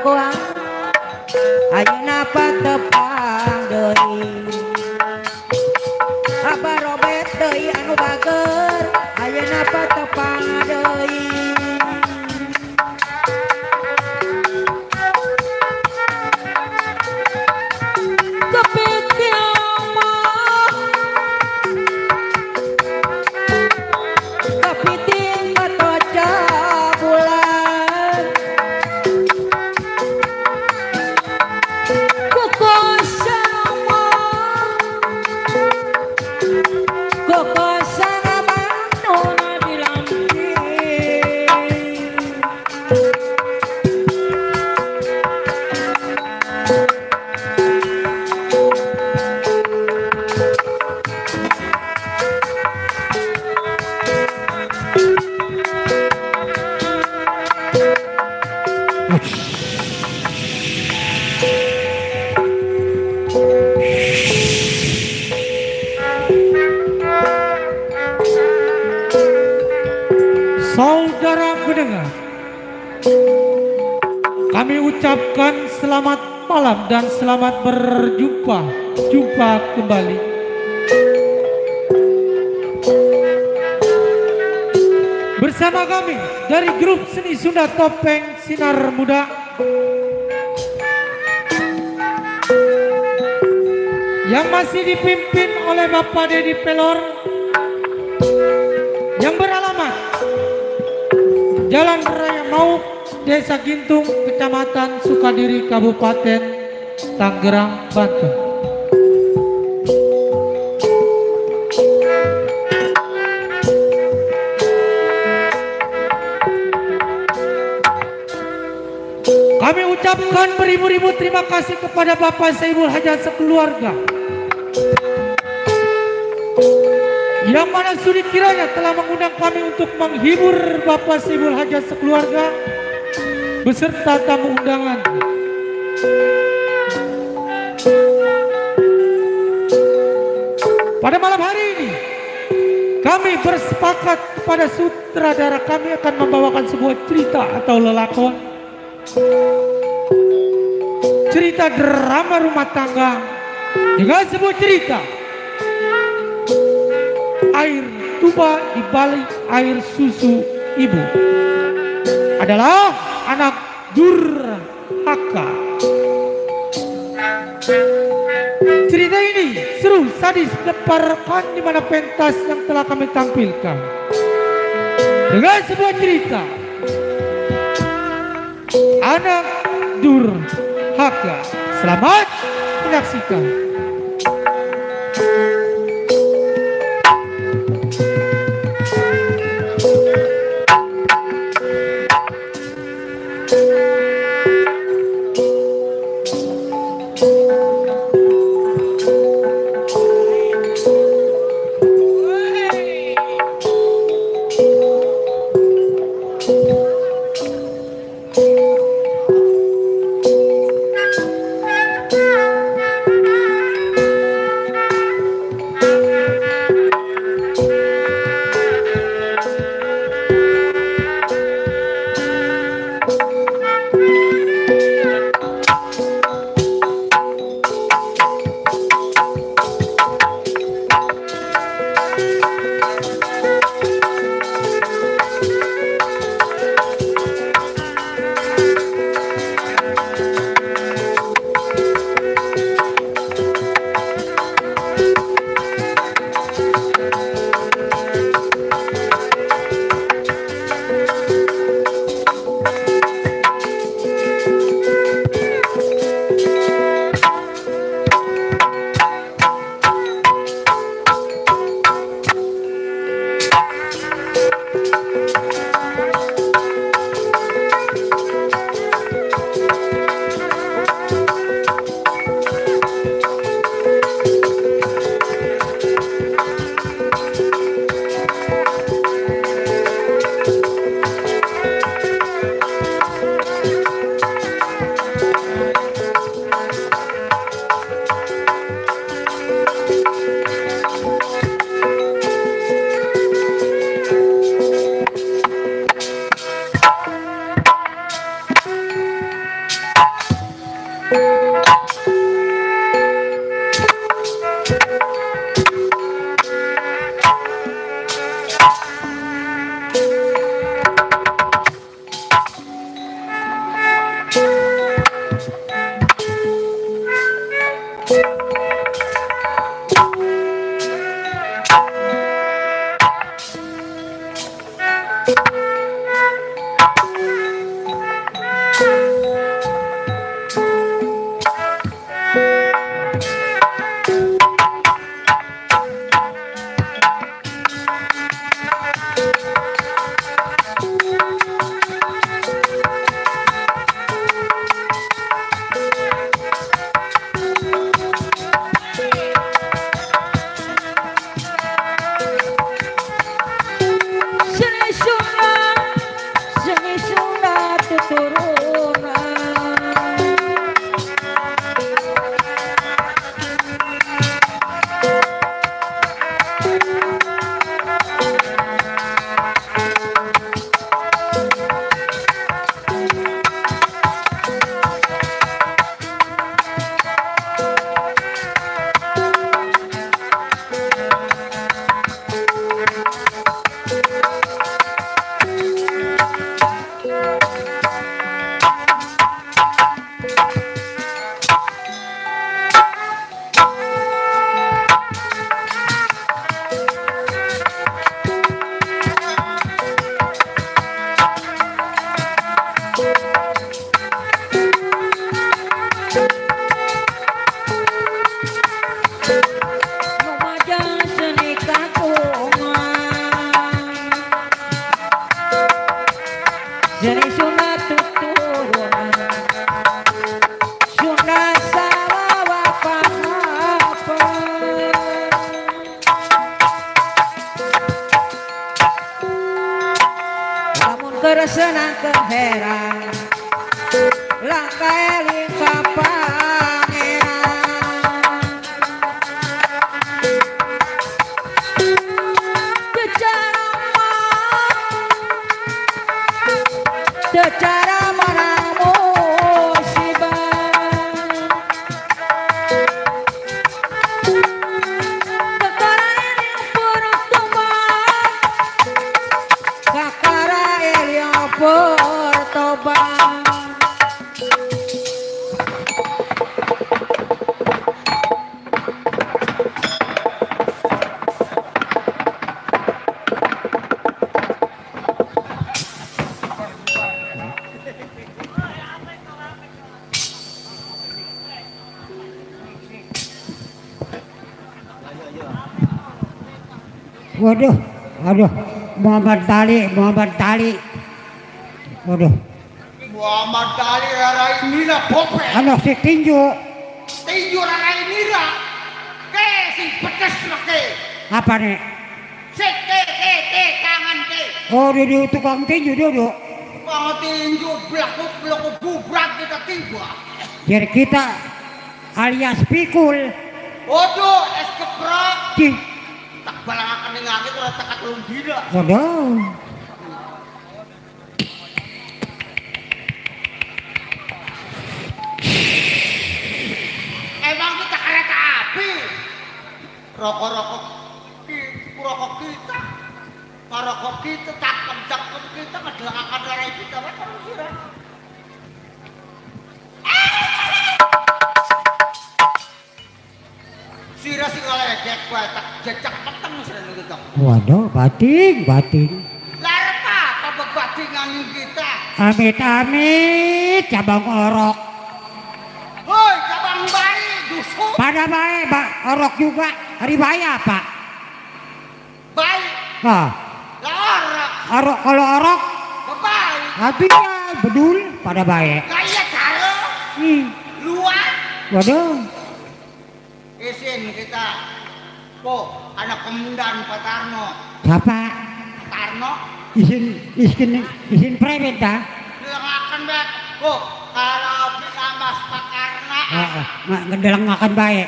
kabogohan ayeuna patepang deui Abah Robet deui anu bager ayeuna patepang deui. Saudara pendengar, kami ucapkan selamat malam dan selamat berjumpa, jumpa kembali. Bersama kami dari grup seni Sunda Topeng Sinar Muda yang masih dipimpin oleh Bapak Dedi Pelor yang beralamat Jalan Raya Mauk, Desa Gintung, Kecamatan Sukadiri, Kabupaten Tangerang, Banten. Kami ucapkan beribu-ribu terima kasih kepada Bapak Saibul Hajat sekeluarga yang mana sudi kiranya telah mengundang kami untuk menghibur Bapak Saibul Hajat sekeluarga beserta tamu undangan. Pada malam hari ini kami bersepakat kepada sutradara kami akan membawakan sebuah cerita atau lelakon, cerita drama rumah tangga dengan sebuah cerita air tuba di balik air susu ibu adalah anak durhaka. Cerita ini seru, sadis, deparkan di mana pentas yang telah kami tampilkan dengan sebuah cerita anak durhaka. Selamat menyaksikan. Senang keheran langkah eling ka pangeran secara mana musibah kakara eling pertobat kakara eling bertobat. Waduh, waduh, Muhammad Tali, Muhammad Tali. Waduh. Muhammad Tali rarai nira bopet. Ano si tinju? Tinju rarai nira. Ke sing pedes ke. Apa nih? Sik ke ke ke tangan ke. Oh, duduk tukang tinju duduk. Tukang tinju blaku blaku bubrak kita tiba. Jadi kita alias pikul. Waduh, es keprok. Cih. Tak balangaken ning langit ora tekan telung dina. Waduh. Emang kita kereta api. Rokok-rokok rokok kita. Rokok kita cakep-cakep kita ngedelangaken lara kita wae karo sira. Sira sing ngeledek wae tak jejak peteng sira kita. Waduh, bating, bating. Lah apa bebatingan kita? Amit amit cabang orok. Hoi, cabang bayi dusun. Pada bae, orok juga. Hari bayi apa? Bayi. Nah. Lah orok. Orok kalau orok. Bayi. Tapi ya bedul pada bae. Lah iya jare. Luar. Waduh. Isin kita. Kok anak komandan Pak Tarno. Siapa? Tarno. Isin private ta? Ngedelengaken bae. Kok kalau Mas Pak Karna. Heeh, ngedelengaken bae.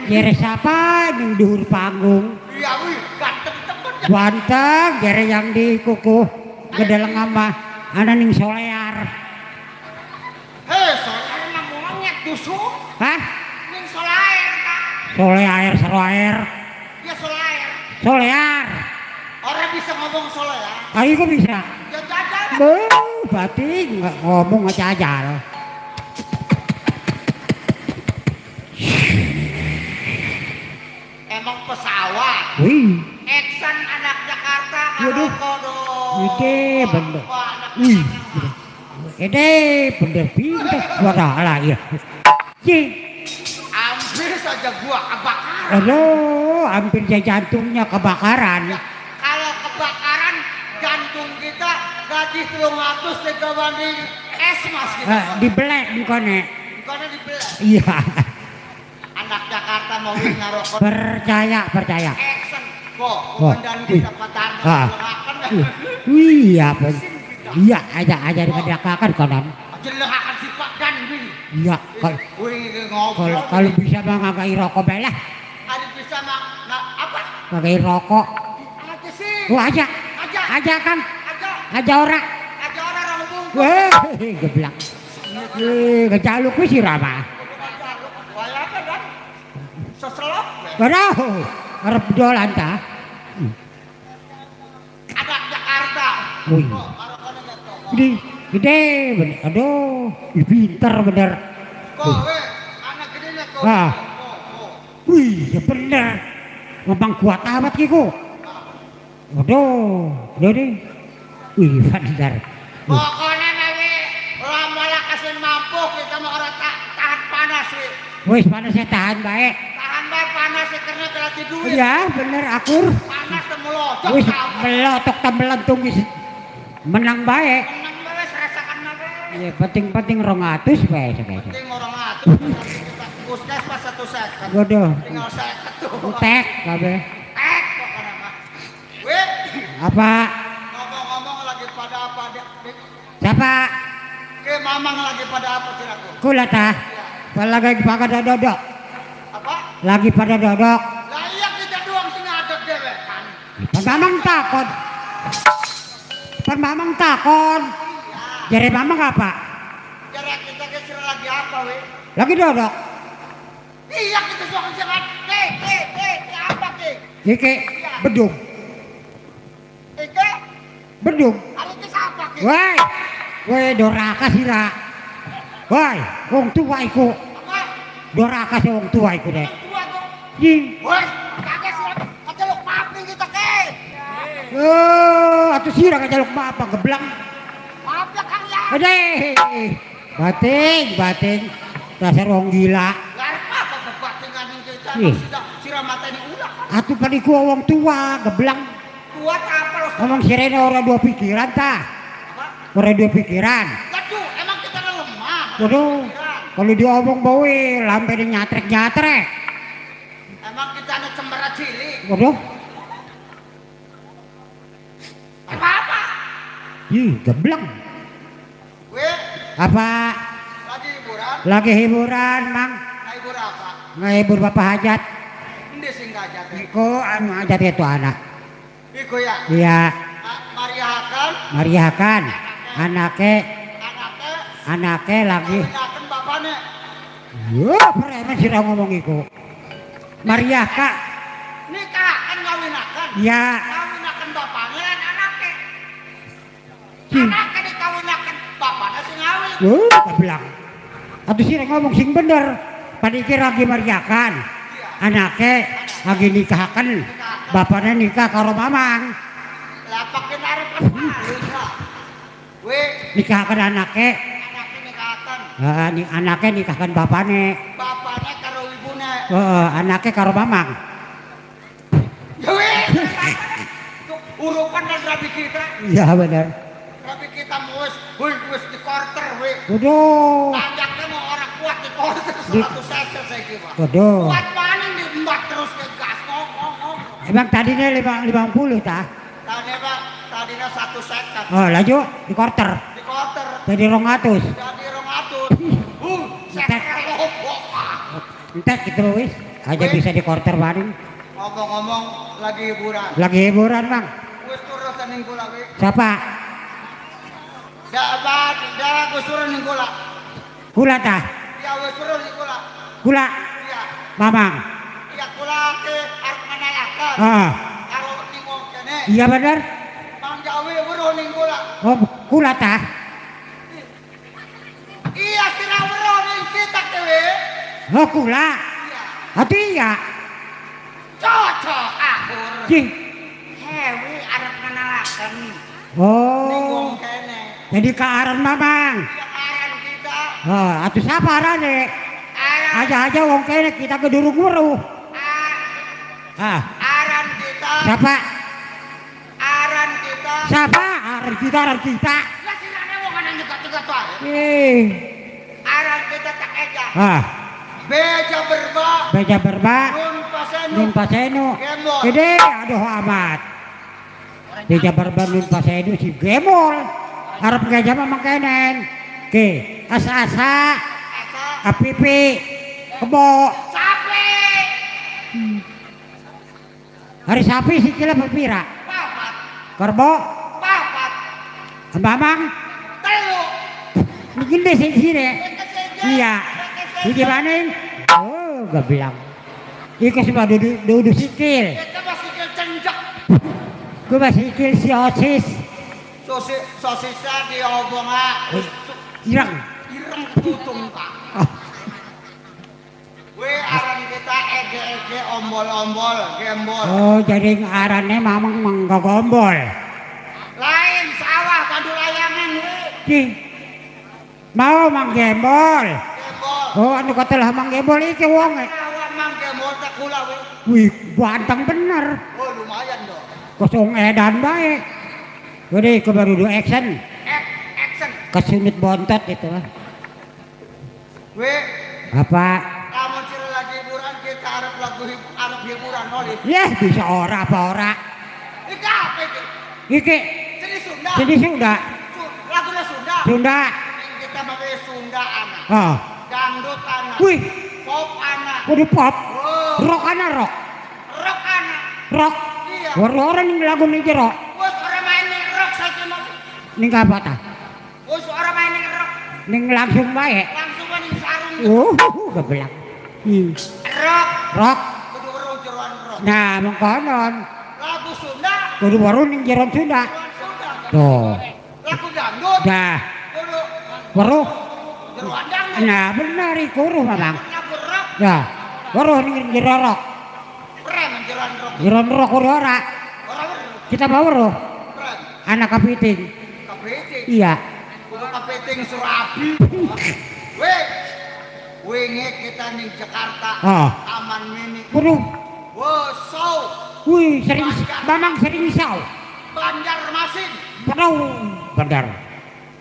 Jere siapa ning dhuwur panggung? Iya wih, ganteng temen. Ganteng, jere yang di kuku ngedeleng ama ana ning solear. Hei, solear. Dusun? Hah? Ning Solair, Kak. Soleair, Solair. Ya Solair. Solear. Orang bisa ngomong Solear. Ayo kok bisa? Ya jajal. Beuh, berarti nggak ngomong aja jajal. Emang pesawat. Wih. Eksan anak Jakarta Waduh. ngaroko. Ide bener. Wih. Ide bener pinter. Wadah lah iya. Cih. Hampir saja gua kebakaran. Aduh, hampir saja jantungnya kebakaran. Ya, kalau kebakaran jantung kita gaji 300 tiga banding es mas kita. Dibelek bukannya. Bukannya dibelek. Iya. Anak Jakarta mau ngaroko. Percaya, percaya. Action. Kok, komandan kita patar. Iya, iya, aja dikadakan konon. Jelekakan si Pak Dan wih. Iya, kalau bisa mah ngagai rokok bae lah. Ada bisa mah apa? Ngagai rokok. Aja sih. Wah, aja. Aja Kang. Aja ora. Aja ora rong bungkus. Weh, geblak. Eh, gejaluk kuwi sira mah. Wah, apa Dan? Seselop. Waduh, arep dolan ta. Anak Jakarta. Wih. Gede, gede bener. Aduh, pinter bener. Kok, weh, anak gedenya kok. Ah. Wih, ya bener. Ngomong kuat amat ki ku. Aduh, gede. Wih, bener. Pokoknya nawi lama kasih mampu kita mau orang tahan panas sih. Wis panasnya tahan baik. Tahan baik panas sih karena berarti duit. Iya, bener akur. Panas temelotok. Wis melotok temelentung wis menang baik. Menang bae rasakan bae. Iya, penting-penting 200 bae saiki. Penting 200 kita puskesmas 1 seket. Waduh. Tinggal 50 tuh. Tek kabeh. Tek pokoknya mah. Weh. Apa? Ngomong-ngomong lagi pada apa? Siapa? Ke mamang lagi pada apa siraku? Kula ta. Lagi pada dodok. Apa? Lagi pada dodok. Lah iya kita doang sing ngadeg dhewe kan. Pan mamang takon. Pan mamang takon. Jare mamang apa? Jare kita ke sira lagi apa we? Lagi dodok. Iya kita doang sing ngadeg. Apa ki? Iki bedung. Iki bedung. Ari iki sapa ki? Woi. Woi doraka sira. Woi, wong tua iku. Apa? Doraka sih wong tua iku dek. Tua kok. Yi. Wes, kagak sira kaceluk maaf ning kita ke. Oh, atuh sira kaceluk maaf geblak. Maaf ya Kang ya. Adeh. Bating, bating. Dasar wong gila. Lah arep apa bebatingan ning kita sira mateni ulah kan. Atuh paniku wong tua geblak. Tua apa lo? Ngomong sirene ora dua pikiran ta. Apa? Ora dua pikiran. Waduh, emang kita lemah. Waduh, kalau diomong bawe lampe nyatrek-nyatrek. Emang kita ada cemara cilik. Waduh. Apa-apa? Ih, gebleng. Weh. Apa? Lagi hiburan? Lagi hiburan, Mang. Ngehibur apa? Ngehibur Bapak Hajat. Endi sing hajat? Iku anu hajat itu anak. Iku ya? Iya. Mariahakan. Mariahakan. Anake. Anake lagi. Kawinaken bapane. Wah, preman sira ngomong iku. Maria Kak. Nikah kan ngawinaken. Iya. Kawinaken bapane lan anake. Anake dikawinaken bapane sing ngawin. Wah, kebelang. Atuh sira ngomong sing bener. Padiki lagi mariakan. Anake lagi nikahaken. Bapane nikah karo mamang. Lah pakai arep malu ta. Weh, nikahaken anake. Anake nikahaken. Heeh, anake nikahaken bapane. Bapane karo ibune. Heeh, anake karo mamang. Ya wis. Urupan dan rabi kita. Iya bener. Rabi kita wis wis di quarter weh. Waduh. Tanjaknya mau orang kuat di quarter 100 cc saiki, Pak. Waduh. Kuat maning diembat terus ke gas ngomong. Emang tadinya 50 ta? Tadinya Pak, tadinya 1 seket. Oh, lanjut di quarter. Di quarter. Jadi 200. Jadi 200. Entek lombok. Entek gitu wis. Aja bisa di quarter maning. Ngomong-ngomong lagi hiburan. Lagi hiburan, Bang. Wis turun ning kula wi. Siapa? Dak, dak wis turun ning kula. Kula ta? Ya Jawa suruh ning kula. Kula. Iya. Mamang. Iya kula ke arep ngenalaken. Ah. Karo ning wong kene. Iya bener. Mang Jawa weruh ning kula. Oh, kula ta? Iya sira weruh ning kita dhewe. Oh, kula. Iya. Ati iya. Cocok akur. Cih. Hewi arep ngenalaken. Oh. Ning wong kene. Jadi ke aran Mamang. Iya aran kita. Oh, atuh siapa arane? Aran. Aja-aja wong kene kita ke durung weruh. Ah. Aran kita. Siapa? Aran kita. Siapa? Aran kita, aran kita. Lah sirane wong ana nyegat-nyegat wae. Eh. Aran kita tak eja. Ah. Beja berba. Beja berba. Nun pasenu. Nun pasenu. Gemol. Gede, aduh amat. Beja berba nun pasenu si gemol. Arep gajah mah mangkenen. Oke, asa-asa. Asa. Apipi. Kebo. Sapi. Hari sapi sikile pira? Papat. Kerbo. Papat. Mamang. Telu. Ini gede sih sini. Iya. Iki maning? Oh, gak bilang. Iku semua dudu sikil. Kita masih sikil cenjak. Gue masih sikil si osis. Sosisnya diobong ah. Ireng. Ireng ketutung pak. We aran kita ege-ege ombol-ombol gembol. Oh, jadi arane mamang menggombol. Lain sawah pandu layangan we. Ki. Mau mang gembol. Gembol. Oh, anu katelah mang gembol iki wong. Sawah mang gembol tak kula we. Wih, ganteng bener. Oh, lumayan dong. Kosong edan bae. Gede ke baru do action. Action. Kesunut bontot itu. We. Apa? Lamun sira lagi hiburan kita arep lagu arep hiburan noli. Yeh, bisa ora apa ora. Iki apa iki? Iki Seni Sunda. Seni Sunda. Laguna Sunda. Sunda. Kita pakai Sunda anak. Ah. Dangdut anak. Wih. Pop anak. Waduh pop. Oh. Rock anak rock. Rock anak. Rock. Iya. Ora ning lagu niki rock. Wes ora main ning rock saiki mau. Ning apa ta? Wes ora main ning rock. Ning langsung wae. Langsung wae ning sarung. Oh, geblak. Rock. Rock. Kudu weruh jeroan rock. Nah, mengkonon. Lagu Sunda. Kudu weruh ning jeroan Sunda. Tuh. Lagu dangdut. Nah. Kudu weruh jeroan dangdut. Nah, bener iku weruh, Mamang. Lagu rock. Nah, weruh ning jero rock. Prem jeroan rock. Jeroan rock ora. Ora weruh. Kita mau weruh. Prem. Anak kepiting. Kepiting. Iya. Kudu kepiting surabi. Weh. Wingi kita ning Jakarta. Ah. Taman Mini. Waduh. Wosau. Wih, sering Mamang sering isau. Banjarmasin. Waduh, bandar.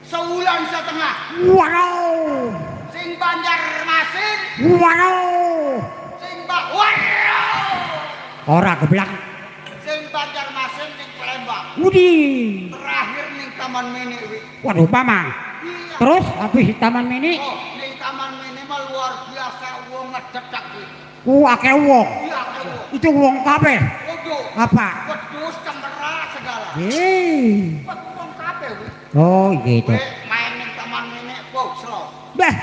Sebulan setengah. Waduh. Sing Banjarmasin. Waduh. Sing waduh. Ora geblak. Sing Banjarmasin ning Palembang. Wudi. Terakhir ning Taman Mini wi. Waduh, Mamang. Iya. Terus habis di Taman Mini? Oh, ning Taman Mini mah luar biasa wong ngededak kuwi. Akeh wong. Iya, akeh wong. Itu wong kabeh. Waduh. Apa? Wedhus cemera segala. Hei. Wong kabeh kuwi. Oh, gitu. Kowe main ning Taman Mini, wow, slow. Bah.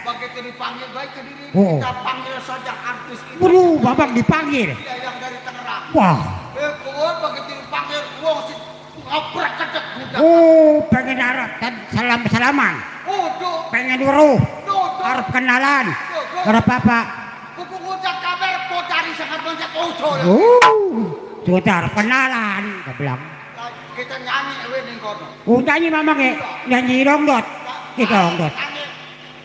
Begitu dipanggil baik ke diri, oh. Kita panggil saja artis kita. Waduh, Bapak dipanggil. Iya, yang dari Tangerang. Wah. Kowe begitu dipanggil wong sing ngoprek kedek budak. Oh, pengen arep salam-salaman. Waduh. Pengen weruh. Waduh. Arep kenalan. Waduh. Arep apa? Kuku ngucap kabar potari sangat banyak ojo. Oh, sudah arep kenalan, geblak. Kita nyanyi we ning kono. Oh, nyanyi Mamang e. Nyanyi dangdut. Kita dangdut.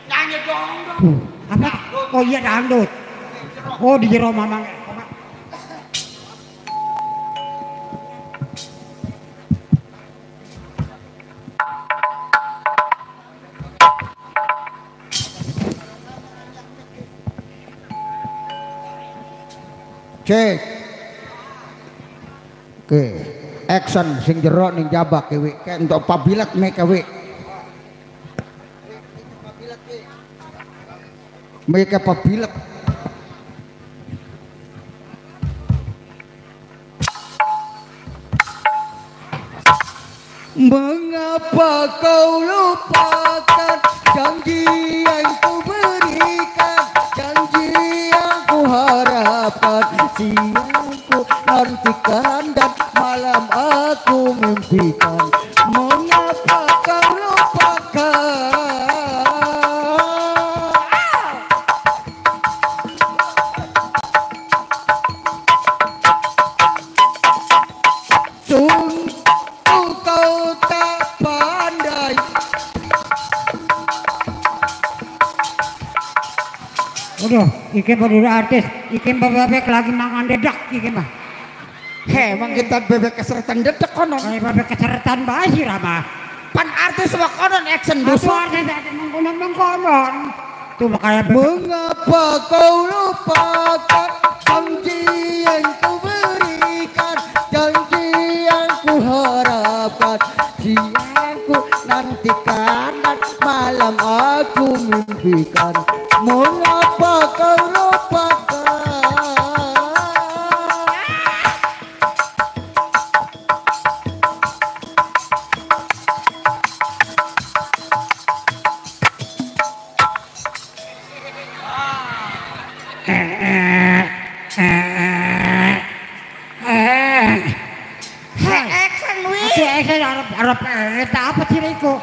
Nyanyi dangdut. Apa? Oh iya dangdut. Oh di jero Mamang. Cek. Oke, action sing jero ning jabak kewe. Entuk pabilek mek kewe. Mereka pabilek. Mengapa kau lupakan janji yang ku beri? Siangku nantikan dan malam aku mimpikan. Mengapa kau lupakan? Sungguh kau tak pandai. Aduh, iki baru artis, iki bebek lagi mangan dedak iki mah. Heh, emang kita bebek kesertan dedak konon. Kayak bebek kesertan bae sih Rama. Pan artis mah konon action dosa. Artis action mengkonon mengkonon. Tuh makanya bebek. Mengapa kau lupakan janji yang ku berikan, janji yang ku harapkan. Siang ku nantikan dan malam aku mimpikan. Mengapa kau lupakan? Arab apa sih itu?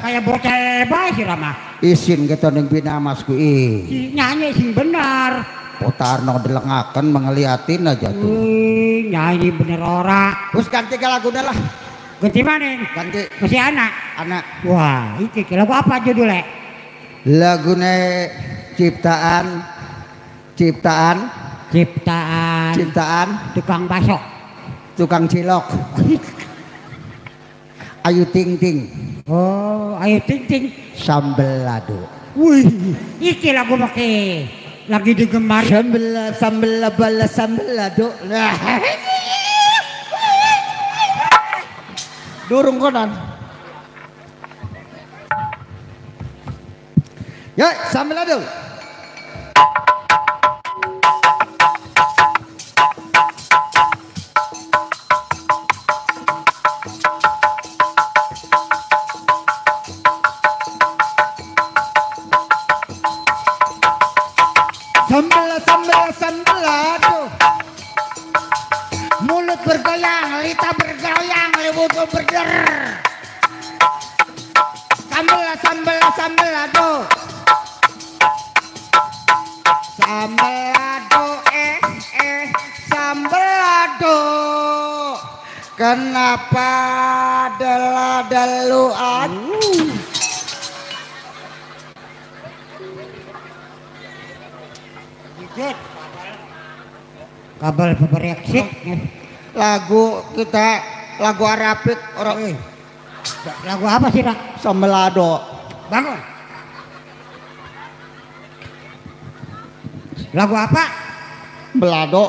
Kayak bocah bae sih Rama. Isin kita ning binamasku ih. Nyanyi sing benar. Potarno delengaken mengeliatin aja tuh. Wih, nyanyi bener ora. Wis ganti ke lagune lah. Ganti maning? Ganti. Masih anak. Anak. Wah, iki lagu apa judulnya? Lagune ciptaan tukang bakso. Tukang cilok. Ayu Ting Ting. Oh, Ayu Ting Ting. Sambel lado. Wih, iki lagu make lagi digemari. Sambel sambel bala sambel lado. Durung konan. Ya, sambel lado. Sambel aduh. Mulut bergoyang, lidah bergoyang, liwudu berder. Sambel aduh. Sambel aduh, sambel aduh. Kenapa dela-delu aduh? Kabel bereaksi. Lagu kita lagu Arabik orang. Lagu apa sih, Pak? Sambelado. Bangun. Lagu apa? Belado.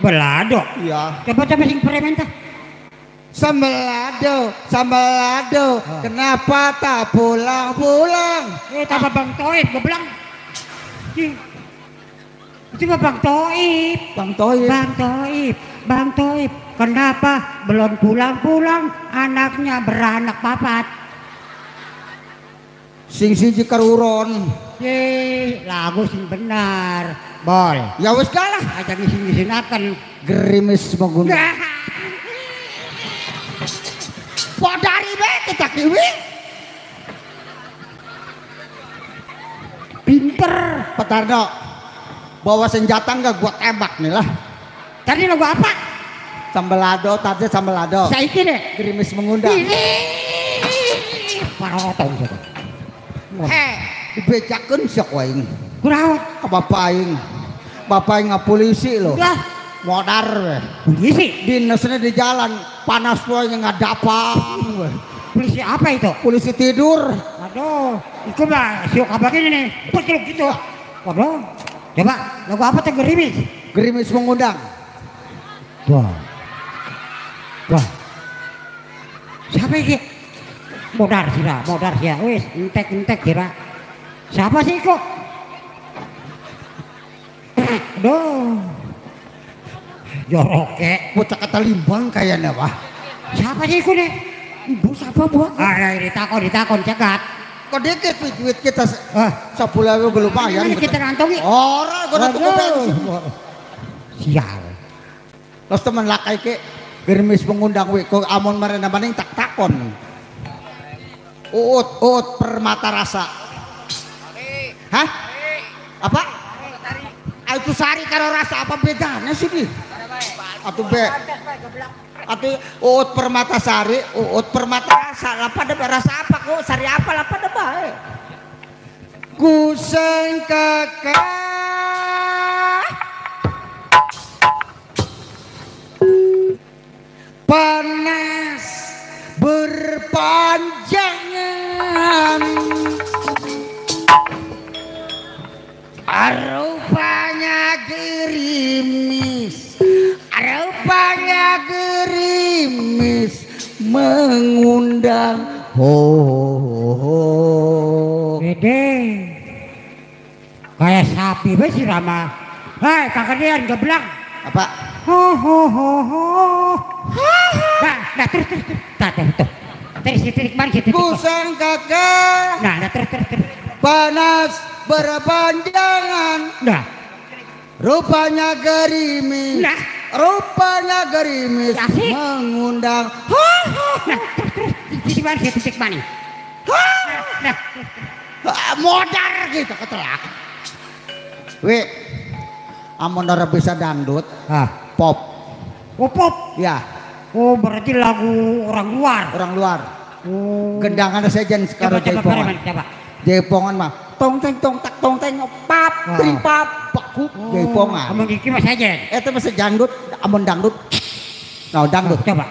Belado. Iya. Coba coba sing premen tah. Sambelado, sambelado. Oh. Kenapa tak pulang-pulang? Tambah Bang Toib, goblok. Itu mah Bang Toib. Bang Toib. Bang Toib. Bang Toib. Kenapa belum pulang-pulang anaknya beranak papat? Sing siji karuron. Ye, lagu sing benar. Bol. Ya wis kalah. Aja ngisin-ngisinaken. Gerimis menggunakan. Podari be kita kiwi. Pinter. Petarno. Bawa senjata enggak gua tembak nih lah. Tadi lagu apa? Sambelado, tadi sambelado. Saiki deh. Gerimis mengundang. Parotong sapa. Heh, dibejakeun sok wae. Kunaon? Ka bapak aing. Bapak aing polisi loh. Lah, modar we. Polisi? Dinasnya di jalan, panas poe ngadapang we. Polisi apa itu? Polisi tidur. Aduh, iku mah siok kabar ini nih. Petruk gitu. Waduh. Coba, lagu apa tuh gerimis? Gerimis mengundang. Wah. Wah. Siapa ini? Modar sira, modar sira. Wis, entek-entek sira. Siapa sih kok? Aduh. Joroke. Bocah kata limbang kayaknya, Pak. Siapa sih iku nih? Ibu siapa buat? Ah, ditakon, ditakon cegat. Kok dikit duit kita sebulan belum lumayan. Kita ngantongi. Ora, gua tuku bensin. Sial. Terus temen lakai ke germis mengundang we kok amon marena maning tak takon. Uut uut permata rasa. Hah? Apa? Itu sari karo rasa apa bedanya sih bi? Atau be? Atau uut permata sari, uut permata rasa, lah pada rasa apa kok? Sari apa lah pada bae? Kuseng kakak panas berpanjangan, rupanya gerimis, rupanya gerimis mengundang ho ho ho. Gede kayak sapi be si Rama. Hei kakek geblak. Apa? Ho ho ho ho. Nah, nah terus terus terus. Nah, terus terus. Terus titik mana titik. Kusang kakak. Nah, nah terus terus terus. Panas berpanjangan. Nah. Rupanya gerimis. Nah. Rupanya gerimis. Asik. Mengundang. Nah, terus terus titik mana titik mana. Nah, nah. Modar gitu ketelak. Wi, amun ora bisa dangdut, ah. Pop. Oh pop? Ya. Oh berarti lagu orang luar. Orang luar. Oh. Gendangan sejen sekarang jaipongan. Jaipongan mah tong teng tong tak tong teng pap tri pap bakuk jaipongan. Amun iki mah sejen. Eta mah dangdut, amun dangdut. Nah, dangdut. Coba.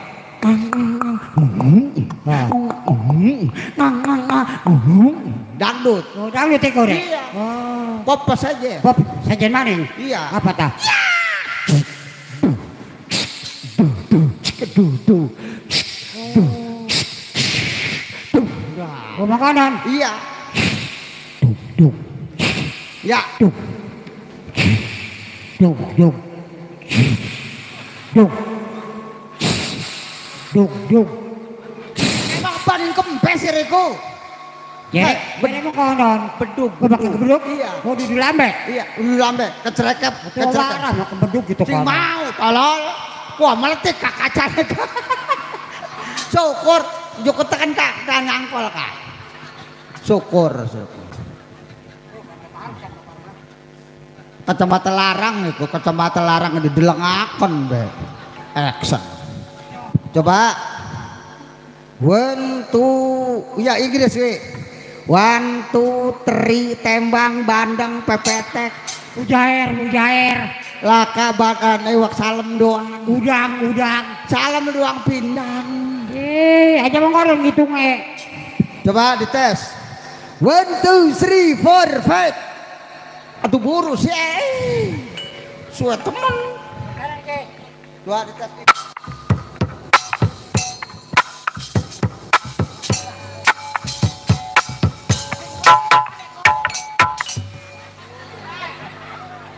Dangdut. Oh, dangdut itu korek. Iya. Oh. Pop saja. Pop sajen maning. Iya. Apa tah? Oh, makanan. Iya. Duk. Ya. Duk. Duk duk. Duk. Duk duk. Emang paling kempes riku. Ya, bener makanan. Beduk. Pakai beduk. Iya. Oh, di lambe. Iya, di lambe. Kecerekep, kecerekep. Warah mau beduk gitu kan. Sing mau, tolol. Wah, meletik kak kacanya. Syukur, yo ketekan kak, dan ngangkol kak. Syukur, syukur. Kacamata larang itu, kacamata larang didelengaken be. Action. Coba. 1 2 ya Inggris we. 1 2 3 tembang bandeng pepetek. Ujair, ujair. Laka bakan iwak salem doang. Udang, udang. Salem doang pindang. Aja mengkoron gitu nge. Coba dites. 1 2 3 4 5. Aduh buru sih. Suwe temen. Dua dites.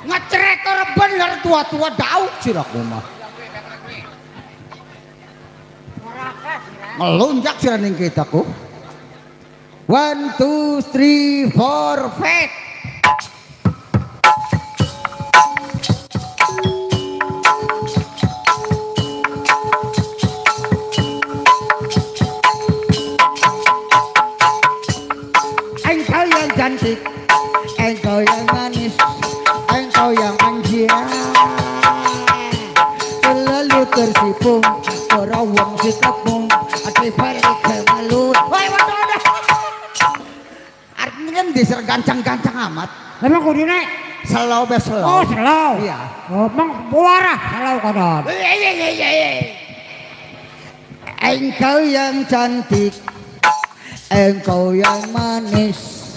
Ngecerek orang bener tua-tua daun siraku mah. Ngelunjak sira ning kita ku. 1 2 3 4 5. Engkau yang cantik, engkau yang manis, engkau yang manja, selalu tersipu, orang wong sikapmu, ati balik kemalu. Woi, waduh, waduh. Artinya kan diser gancang-gancang amat. Emang kudune slow be slow. Oh, slow. Iya. Oh, emang warah slow konon. Iya. Engkau yang cantik, engkau yang manis,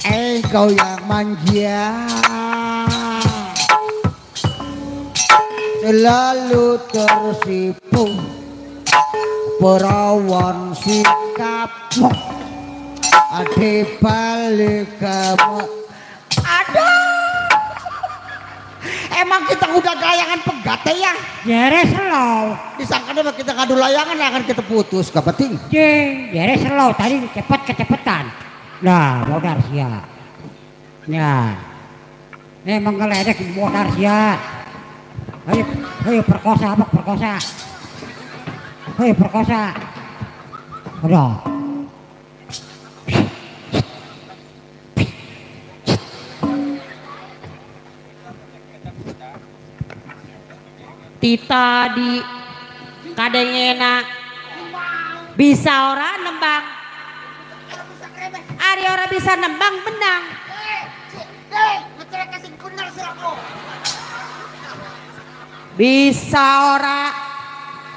engkau yang manja, selalu tersipu, perawan sikapmu, di balik kamu. Aduh, emang kita udah layangan pegat ya? Jere slow. Disangka mah kita ngadu layangan akan kita putus, gak penting. Jere slow tadi cepat kecepetan. Nah, modar sia. Ya. Memang ngeledek modar sia. Ayo, ayo perkosa apa perkosa. Ayo perkosa. Udah. Tita di kadengena bisa ora nembang. Ari ora bisa nembang menang. Bisa ora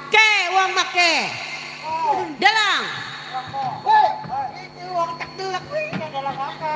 ke wong make. Delang. Wong tak delek kuwi dalang apa?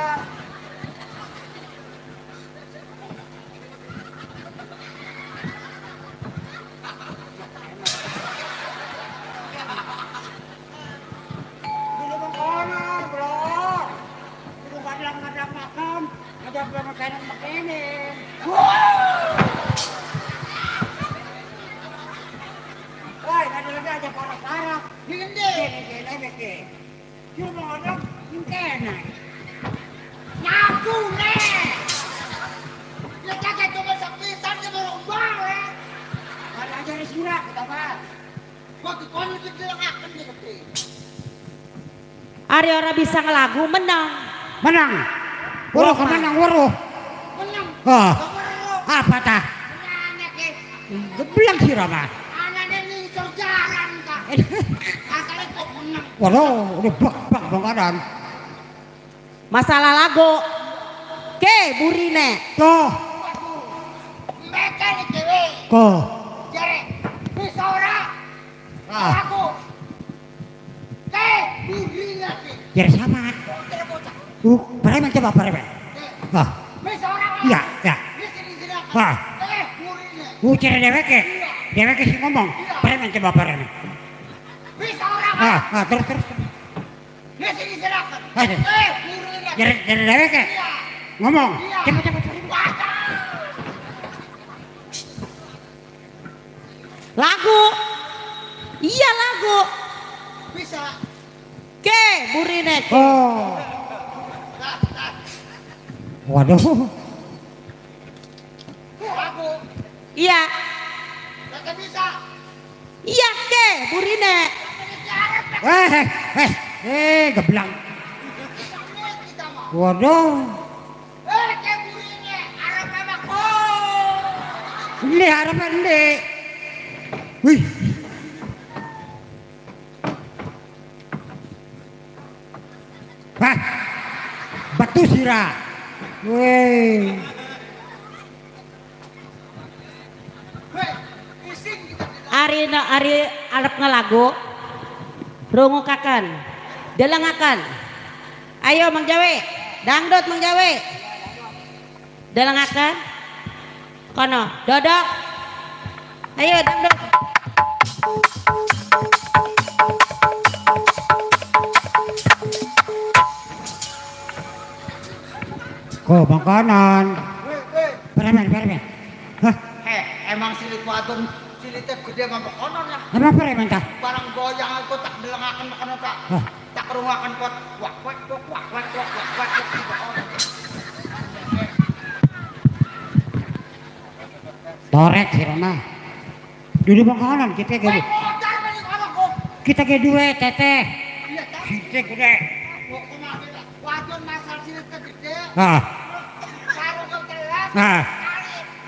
Ari ora bisa ngelagu menang. Menang. Weruh menang weruh. Menang. Oh. Apa tah? Geblek sira mah. Anane ngisor jaran ta. Asale kok menang. Waduh, udah bak-bak bangkaran. Masalah lagu. Ke burine. Toh. Meke dhewe. Ko. Jare bisa ora? Lagu. Ke burine ki. Jare sama. Premen coba premen. Ah. Bisa ora? Iya, ya. Ah. Ucir dheweke. Dheweke sing ngomong. Premen coba premen. Bisa ora? Ah, terus terus. Jare jare dheweke. Ngomong. Cepat cepat. Lagu. Iya lagu. Bisa. Ke burine. Oh. Waduh. Lagu. Iya. Kagak bisa. Iya ke burine. Geblang. Waduh. Ke burine arep emang. Oh. Ini arep endi? Wih. Wah. Batu sira. Wih. Ari ari arep ngelagu. Rungukaken. Delengaken. Ayo Mang Jawe, dangdut Mang Jawe. Delengaken. Kono, dodok. Ayo dangdut. Kok makanan. Premen, premen. Hah? Emang silit wadon silite gede ngomong konon lah. Emang premen tah? Barang goyang aku tak delengaken kono tak. Tak kerungaken kot. Wak wak wak wak wak wak wak wak. Torek sih mah. Dulu makanan kita gede. Kita ge duwe teteh. Silite gede. Wadon masal silite gede. Hah. Sarung telas. Hah.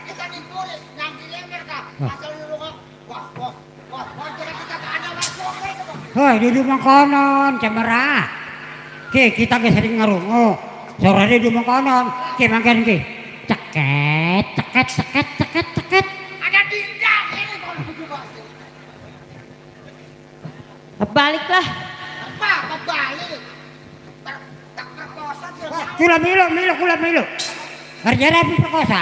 Kita ditulis nang dilemper ka. Asal wah wah wah wah kita ada masuk. Hoi, di makanan cemera. Ki kita ge sering ngarungu. Sorane di makanan, ki mangken ki. Ceket, ceket, ceket, ceket, ceket. Ada dindang ini kalau kudu pasti. Baliklah. Apa kebalik? Tak perkosa sih. Kula melu, melu, kula melu. Harjana perkosa.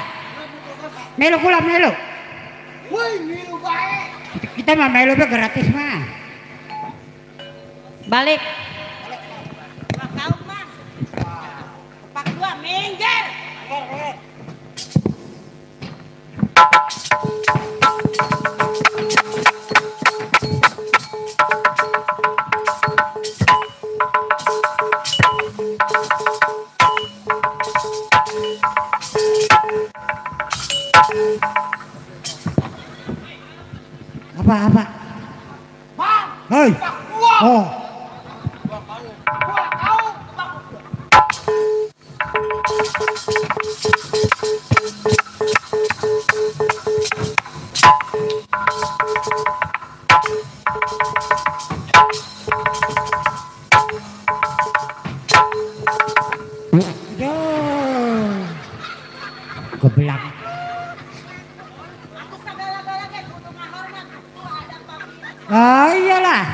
Melu kula melu. Woi, melu bae. Kita mah melu be gratis mah. Balik. Wah, kau mah. Pak dua minggir. Apa? Bang. Hei. Oh. Gua tahu. Goblok. Ah iyalah.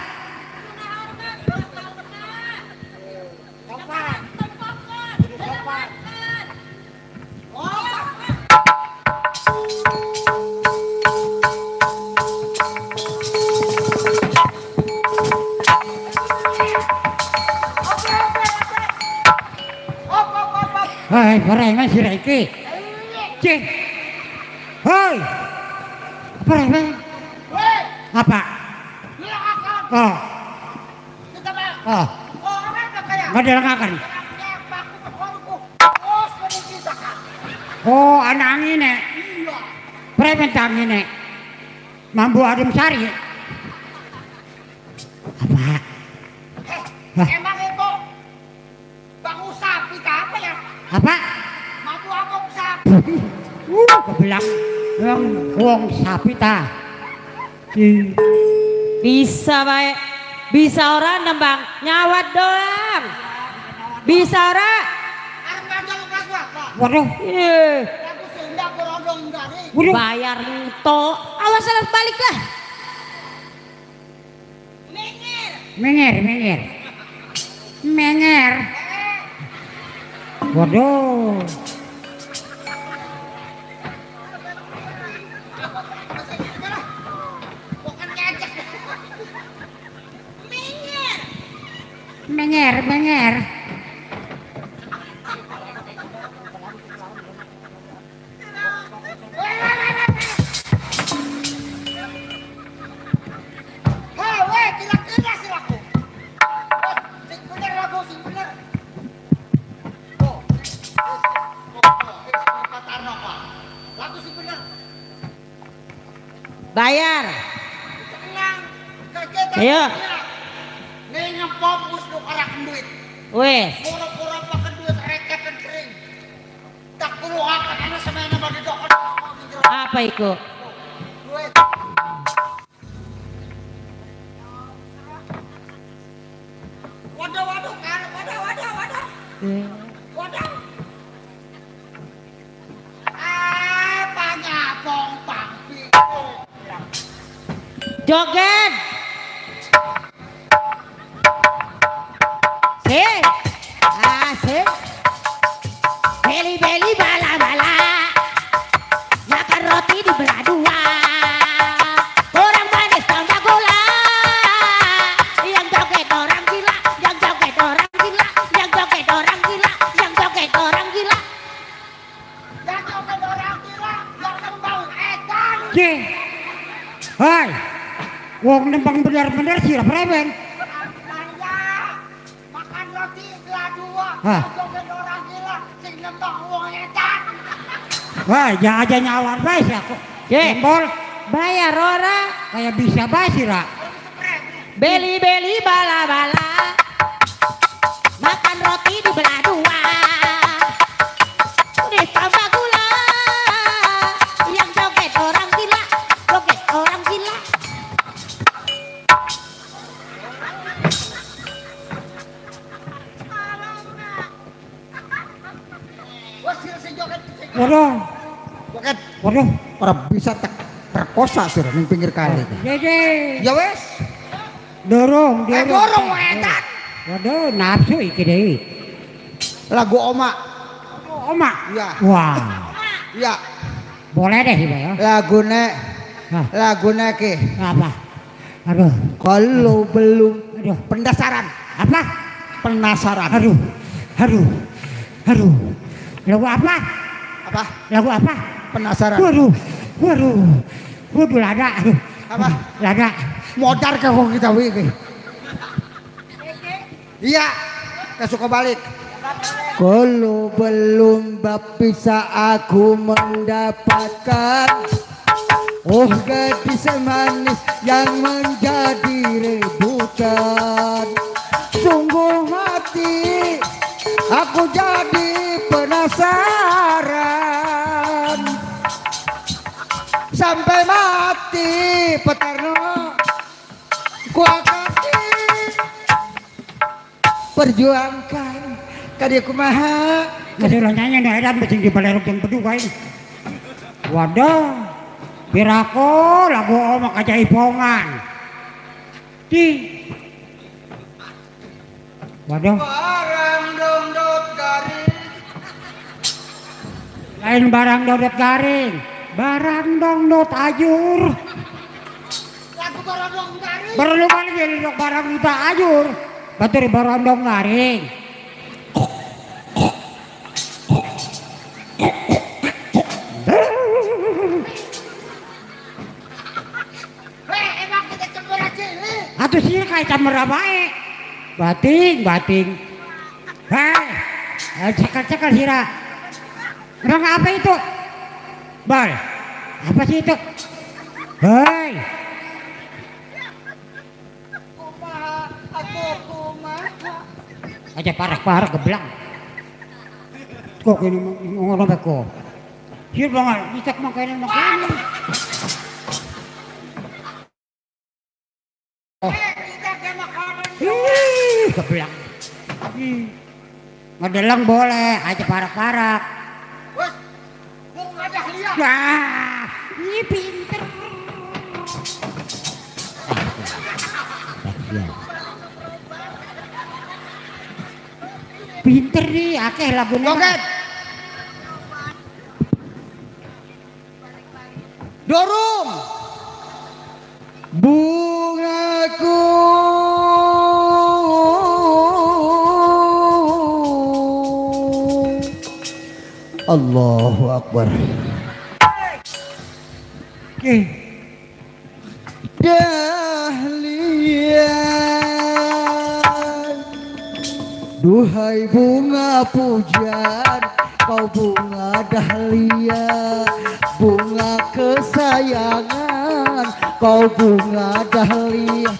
Hei, preman sira iki. Cih. Hei. Preman. Apa? Oh. Oh. Ngedelengaken. Oh, ana angine. Preman ta angine. Mambu adem sari. Apa? Emang itu bangu sapi ka apa ya? Apa? Mambu aku sapi. Kebelak wong sapi ta. Bisa baik. Bisa ora nembang nyawat doang. Bisa ora? Waduh. Iya. Bayar entok. Awas salah balik lah. Menger. Menger. Menger. Waduh. Menger, menger. Hei, kira-kira sih laku. Sing bener lagu, sing bener. Oh, lagu sing bener. Bayar. Ayo. Ngepom wis nu karaken duit. Wes. Pura-pura pakai duit reketan sering. Tak puluhakan anu semena bagi dokon. Apa iku? Duit. Waduh waduh kan, waduh waduh waduh. Waduh. Ah, panyapong pangpi. Joget. Sik. Asik. Beli-beli bala-bala. Makan roti dibelah dua. Orang manis tambah gula. Yang joget orang gila, yang joget orang gila, yang joget orang gila, yang joget orang gila. Yang joget orang gila, yang nembang edan. Cih. Hai. Wong nembang bener-bener sira premen. Hah. Wah, jangan aja nyawar bae sih aku. Jembol, bayar ora kayak bisa bae sih ra. Beli-beli bala-bala. Makan roti dibelah dua. Ditambah gula. Yang joget orang gila, joget orang gila. Waduh. Joget. Waduh, ora bisa tak perkosa sih ning pinggir kali. Dede. Ya wes. Dorong, dorong. Dorong edan. Waduh, nafsu iki deui. Lagu Oma. Oma. Iya. Wah. Iya. Boleh deh sih, Pak ya. Lagune. Lagune ki. Apa? Aduh. Kalau belum. Aduh. Penasaran. Apa? Penasaran. Aduh. Aduh. Aduh. Lagu apa? Apa? Lagu apa? Penasaran. Waduh. Waduh. Waduh lada. Aduh. Apa? Lada. Modar ke wong kita iki. Iya, kesuka balik. Kalau belum bisa aku mendapatkan Oh gadis manis yang menjadi rebutan. Sungguh mati aku jadi penasaran. Sampai mati Petarno ku akan perjuangkan. Kadi kumaha Kesuruh nyanyi daerah mesti di balerok yang berdua ini. Waduh, pirako lagu omak aja ipongan. Di, waduh. Barang dongdot garing. Lain barang dongdot garing, barang dongdot ajur. Lagu barang dong garing. Perlu kali jadi barang kita ajur, batur barang dong garing. Atuh sih kayak camera baik. Bating, bating. Hei, cekal-cekal sira. Emang apa itu? Bal, apa sih itu? Hei. Aja parah-parah geblak. Kok ini ngomong kok. Sir banget, dicek makanan makanan. Oh. Ih, geblak. Ngedeleng boleh, aja parak-parak. Wes, bunga dahlia. Wah, ini pinter. Pinter nih, akeh lagunya. Joget. Dorong. Bungaku Allahu Akbar. Dahlia, duhai bunga pujian, kau bunga dahlia, bunga kesayangan, kau bunga dahlia,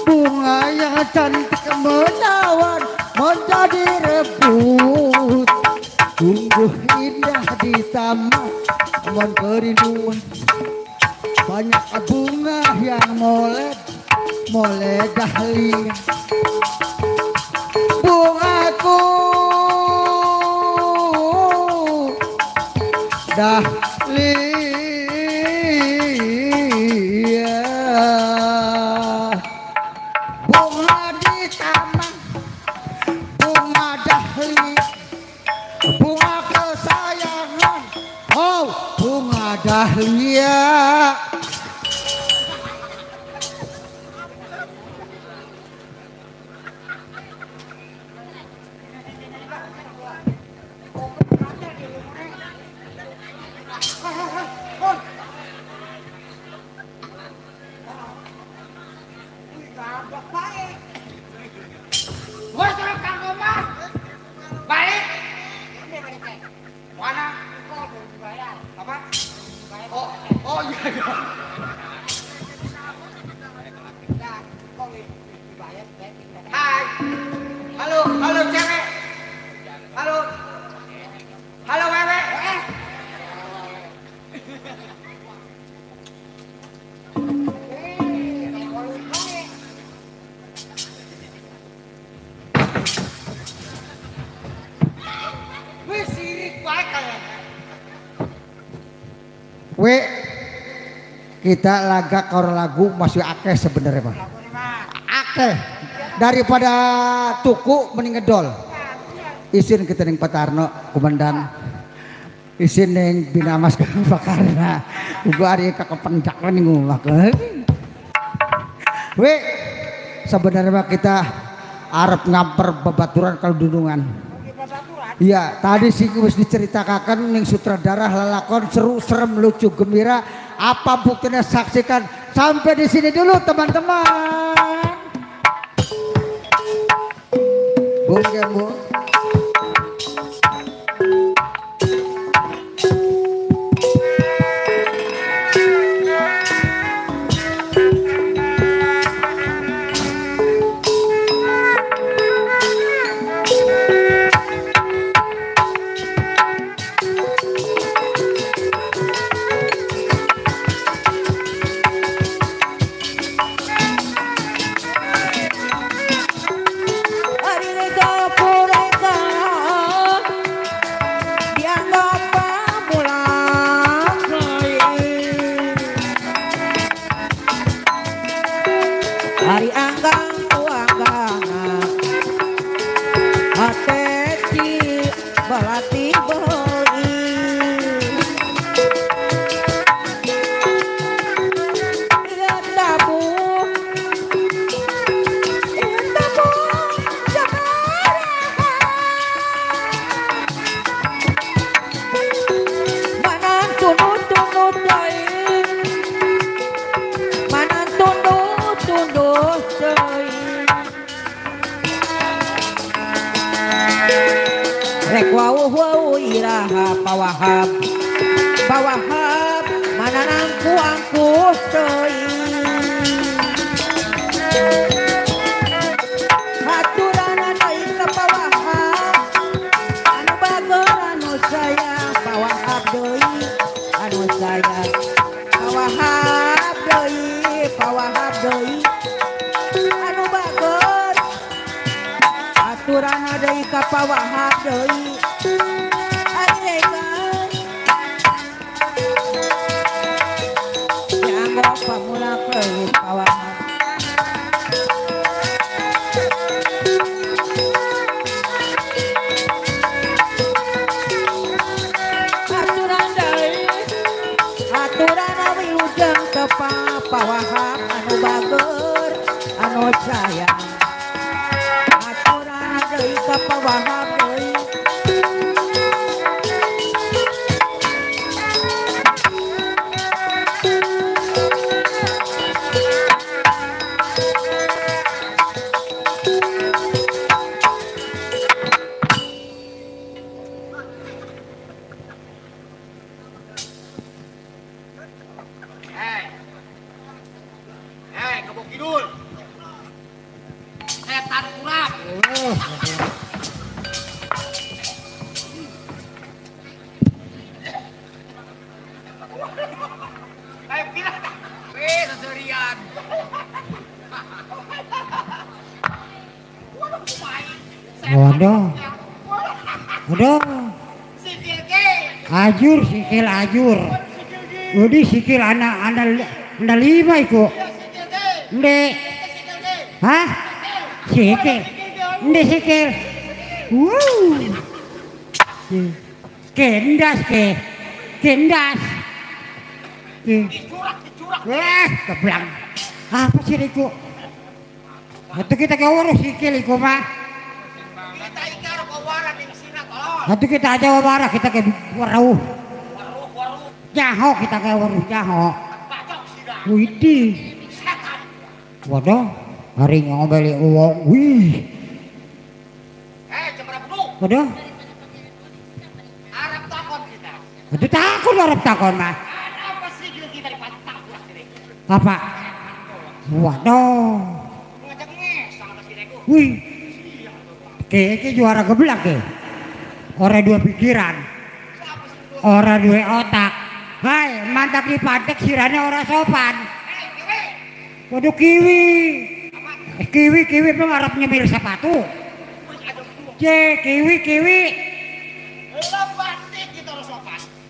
bunga yang cantik menawan menjadi rebut. Sungguh indah di taman, taman kerinduan. Banyak bunga yang molet, molet dahlia. Bungaku dahlia, bunga di taman, bunga dahlia, bunga kesayangan, oh bunga dahlia. Hai, halo, halo cewek, halo, halo wewe. Wih, sirik baik kalian. We, kita laga karo lagu masih akeh sebenarnya Pak. Akeh daripada tuku mending ngedol. Isin kita ning Patarno komandan. Isin ning Binamas Bakarna. Uga ari kakependak ning omah. We, sebenarnya mah kita arep ngamper babaturan kalau dundungan. Iya, tadi sih wis diceritakan ning sutradara lalakon seru, serem, lucu, gembira. Apa buktinya saksikan sampai di sini dulu teman-teman. Bu, ya, Bu. ngagalati beuli tabu rek wau wau iraha pawahab pawahab mananangku angkuh teuing haturana deui ka pawahab anu bageur anu sayang pawahab deui anu sayang pawahab deui pawahab deui anu bageur haturana deui ka pawahab deui arekan janggo pamula keut pawahab aturan deui haturana wilujeng tepa pawahab anu bageur anu sayang haturana deui ka pawahab deui Waduh, waduh, ajur sikil ajur, udah sikil anak anak anak lima iku, nde, hah, sikil, nde sikil, wow, kendas ke, kendas, kebelang, apa sih iku? Atau kita kawaro sikil iku mah. Nanti kita aja warah kita ke waruh. Jaho kita ke waruh jaho. Widih. Waduh, hari ngobeli uang. Wih. Waduh. Arab takon kita. Itu takon Arab takon mah. Apa? Waduh. Wih. Kayaknya juara geblak ya. Orang dua pikiran, orang dua otak. Hai, mantap di pantek sirane orang sopan. Waduh kiwi, kiwi kiwi pengarap nyemil sepatu. C kiwi kiwi.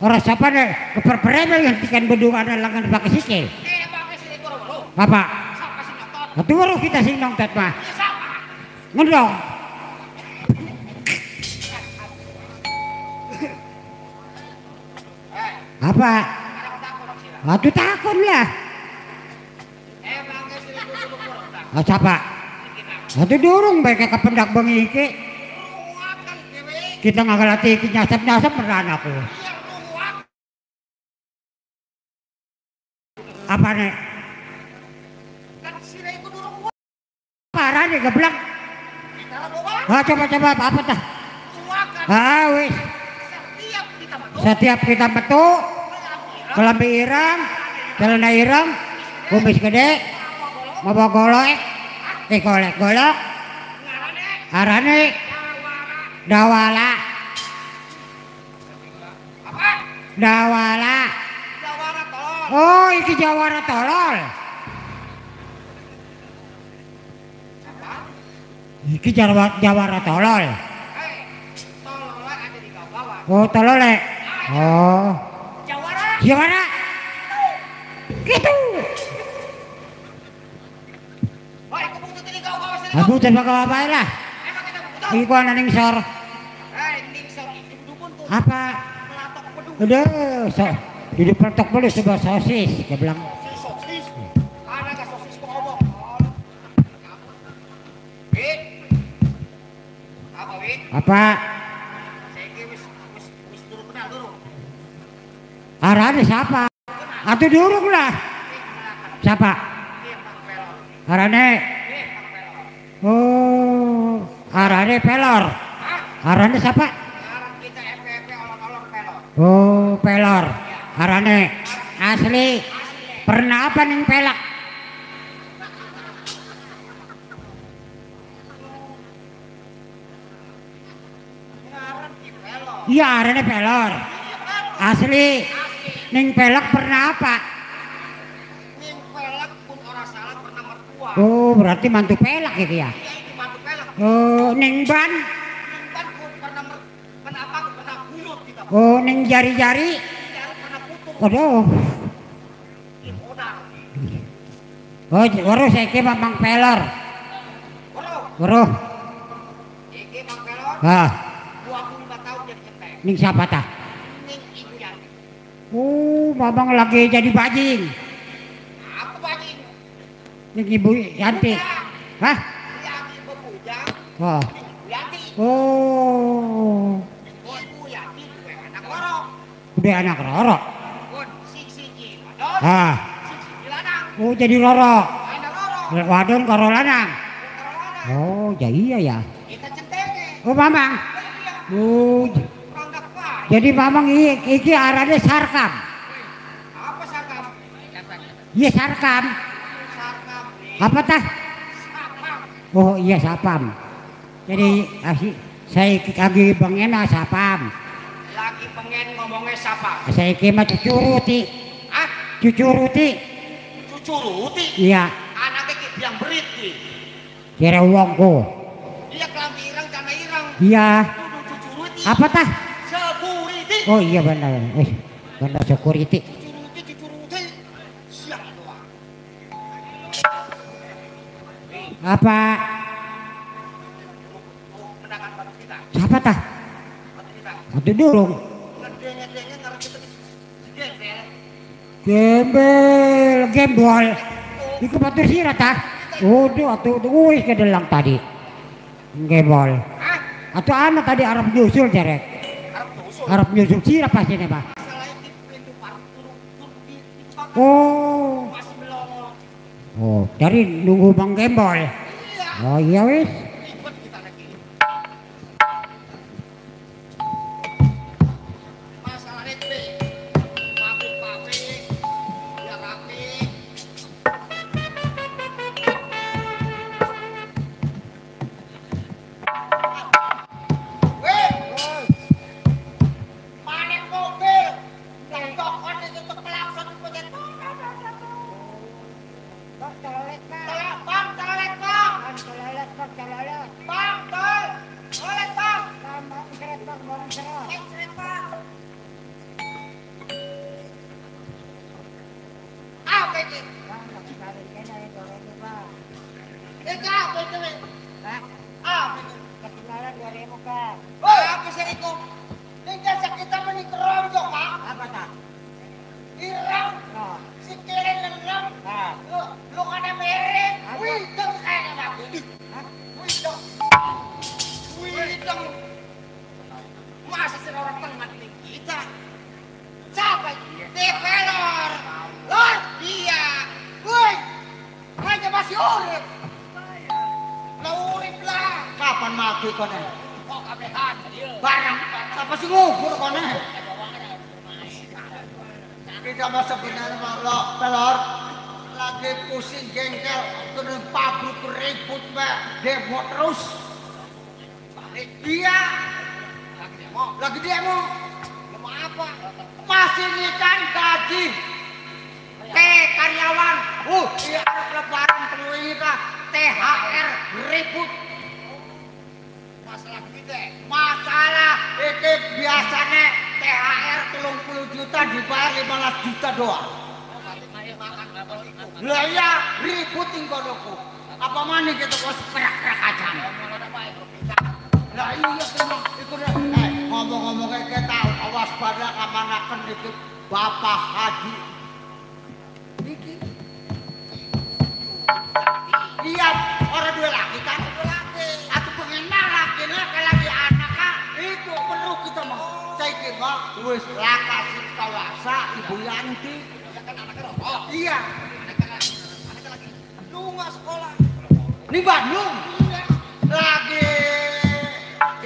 Orang sopan deh, keperperemel hentikan bedung ada lengan pakai sikil. Bapak, itu baru kita sing nonton mah. Ngendong. Apa? Aduh takon lah. Oh, siapa? Aduh durung baik ke pendak bengi iki. Kita ngagalati iki nyasap-nyasap meran aku. Apa nih? Parah nih geblak. Ah, coba-coba apa tah? Ah wis. Setiap kita metu kelambi ireng, celana ireng, kumis gede, mawa golek, golek golok, arane dawala, dawala, oh iki jawara tolol, iki jawara tolol, oh tolole. Oh, jawara, jawara, gitu. Aku jangan bawa apa lah. Iku ana ning sor. Apa? Udah, so, di peletok beli sebuah sosis, dia bilang. Sosis, anak sosis kok ngomong. Apa, Wit? Apa? Arahnya siapa? Atau durung lah. Siapa? Arahnya? Oh, arahnya pelor. Arahnya siapa? Oh, pelor. Arahnya asli. Pernah apa nih pelak? Iya, arahnya pelor. Asli. Ning pelak pernah apa? Ning pelak pun orang salah pernah mertua. Oh, berarti mantu pelak gitu ya? Iya, itu mantu pelak. Oh, ning ban? Ning ban pun pernah pernah apa? Pernah buyut kita. Oh, ning jari-jari? Jari pernah putung. Aduh. Oh, weruh saiki Mamang Pelor. Weruh. Weruh. Iki Mang Pelor. Hah. 25 tahun jadi centeng. Ning siapa tah? Oh, Mamang lagi jadi bajing. Apa bajing? Ini Ibu Yanti. Hah? Iya, Ibu Pujang. Oh. Ibu Yanti. Oh. Ibu Yanti duwe anak loro. Udah anak loro. Pun sing siji wadon. Hah. Sing siji lanang. Oh, jadi loro. Anak loro. Wadon karo lanang. Oh, ya iya ya. Kita centenge. Oh, Mamang. Oh. Jadi Mamang iki arane sarkam. Apa sarkam? Iya sarkam. Sarkam. Apa tah? Sapam. Oh iya sapam. Jadi saya lagi pengen sapam. Lagi pengen ngomongnya sapam. Saya iki mah cucuruti. Ah? Cucuruti. Cucuruti? Iya. Anaknya ki biang berit ki. Kira wongku. Iya kelambi ireng cana ireng. Iya. Kudu cucuruti. Apa tah? Security. Oh iya benar, benar security. Cucuruti, siap doang. Apa? Siapa tah? Atuh durung. Gembel, gembol. Iku batur sira tah? Udah atuh wis kedelang tadi. Gembol. Atau anak tadi Arab nyusul jarek. Arab nyusul sira pasti nih, Pak. Oh. Oh, dari nunggu Bang Gembol. Oh iya wis. Lah iya ngomong-ngomong kayak tahu. Waspada ngamanaken iki Bapak Haji. Iki. Iya, orang dua laki kan? Atau pengenal laki lagi anak kak itu perlu kita mau. Saya kira wis laka kawasa Ibu Yanti. Iya. Lunga sekolah. Di Bandung. Lagi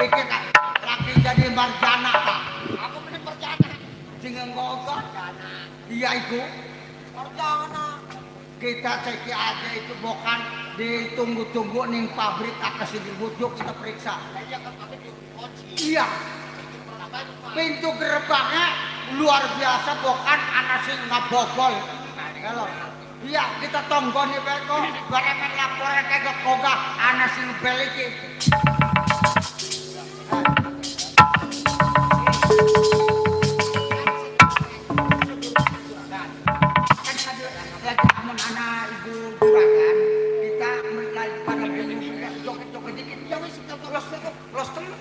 iki kak, lagi jadi marjana kak. Aku mending marjana. Sing nggogo. Iya iku. Marjana. Kita cek aja itu bukan ditunggu-tunggu ning pabrik akas dibujuk kita periksa. Iya. Pintu gerbangnya luar biasa bukan anak sing ngabobol. Kalau iya kita tonggone beko barengan laporan ke koga anak sing bel iki. Anak ibu juragan kita mulai pada bingung joget-joget dikit ya wis los los temen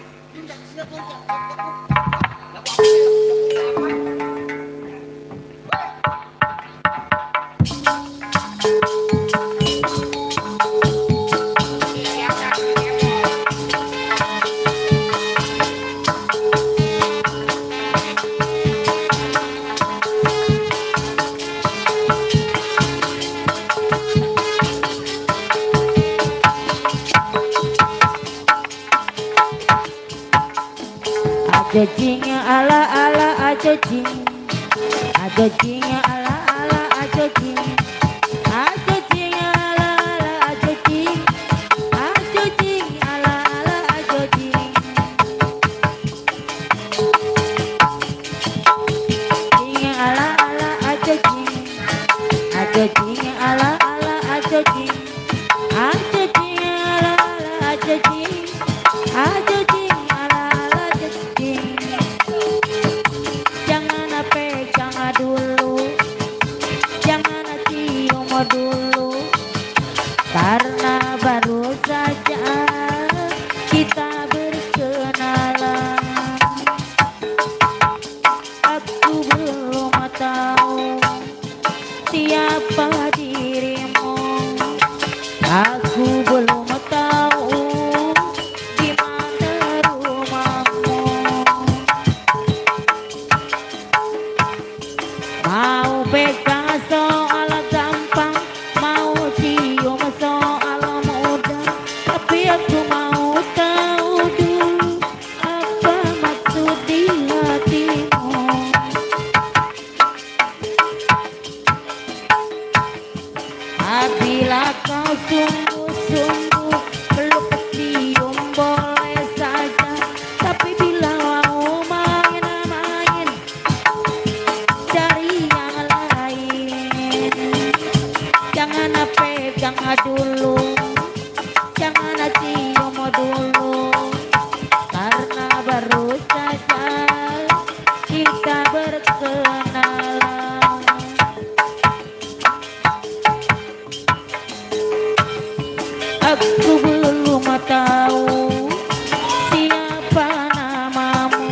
Ajojing ala ala ajojing, ajojing ala ala ajojing, ajojing ala ala ajojing, ajojing ala ala ajojing. Jing ala ala ajojing, ajojing ala ala ajojing, ajojing ala ala ajojing, ajojing. Dulu, jangan cium dulu, karena baru saja kita berkenalan. Aku belum tahu siapa dirimu, aku belum tahu di mana rumahmu. Mau pegang soal gampang, mau cium soal mudah, tapi aku mau tahu dulu apa maksud di hatimu. Apabila kau sungguh-sungguh peluk cium boleh saja, tapi bila mau main-main cari yang lain. Jangan pegang dulu, jangan cium dulu, karena baru saja kita berkenalan. Aku belum tahu siapa namamu,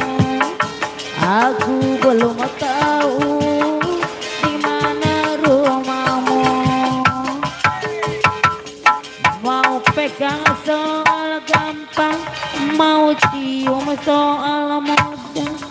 aku belum tahu di mana rumahmu. Mau pegang soal gampang, mau cium soal mudah.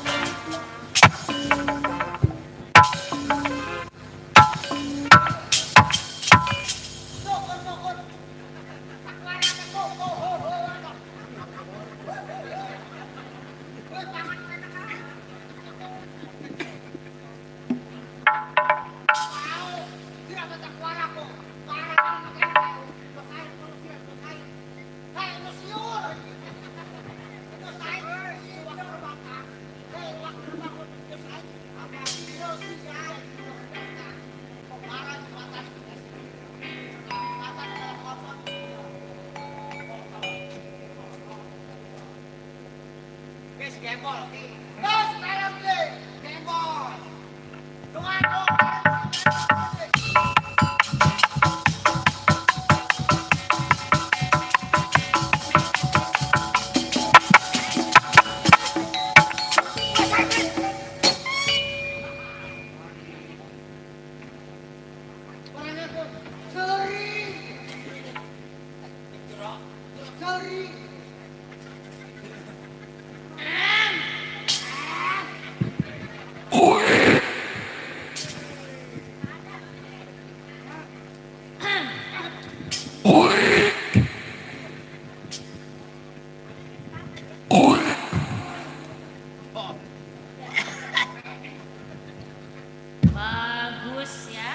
Bagus ya.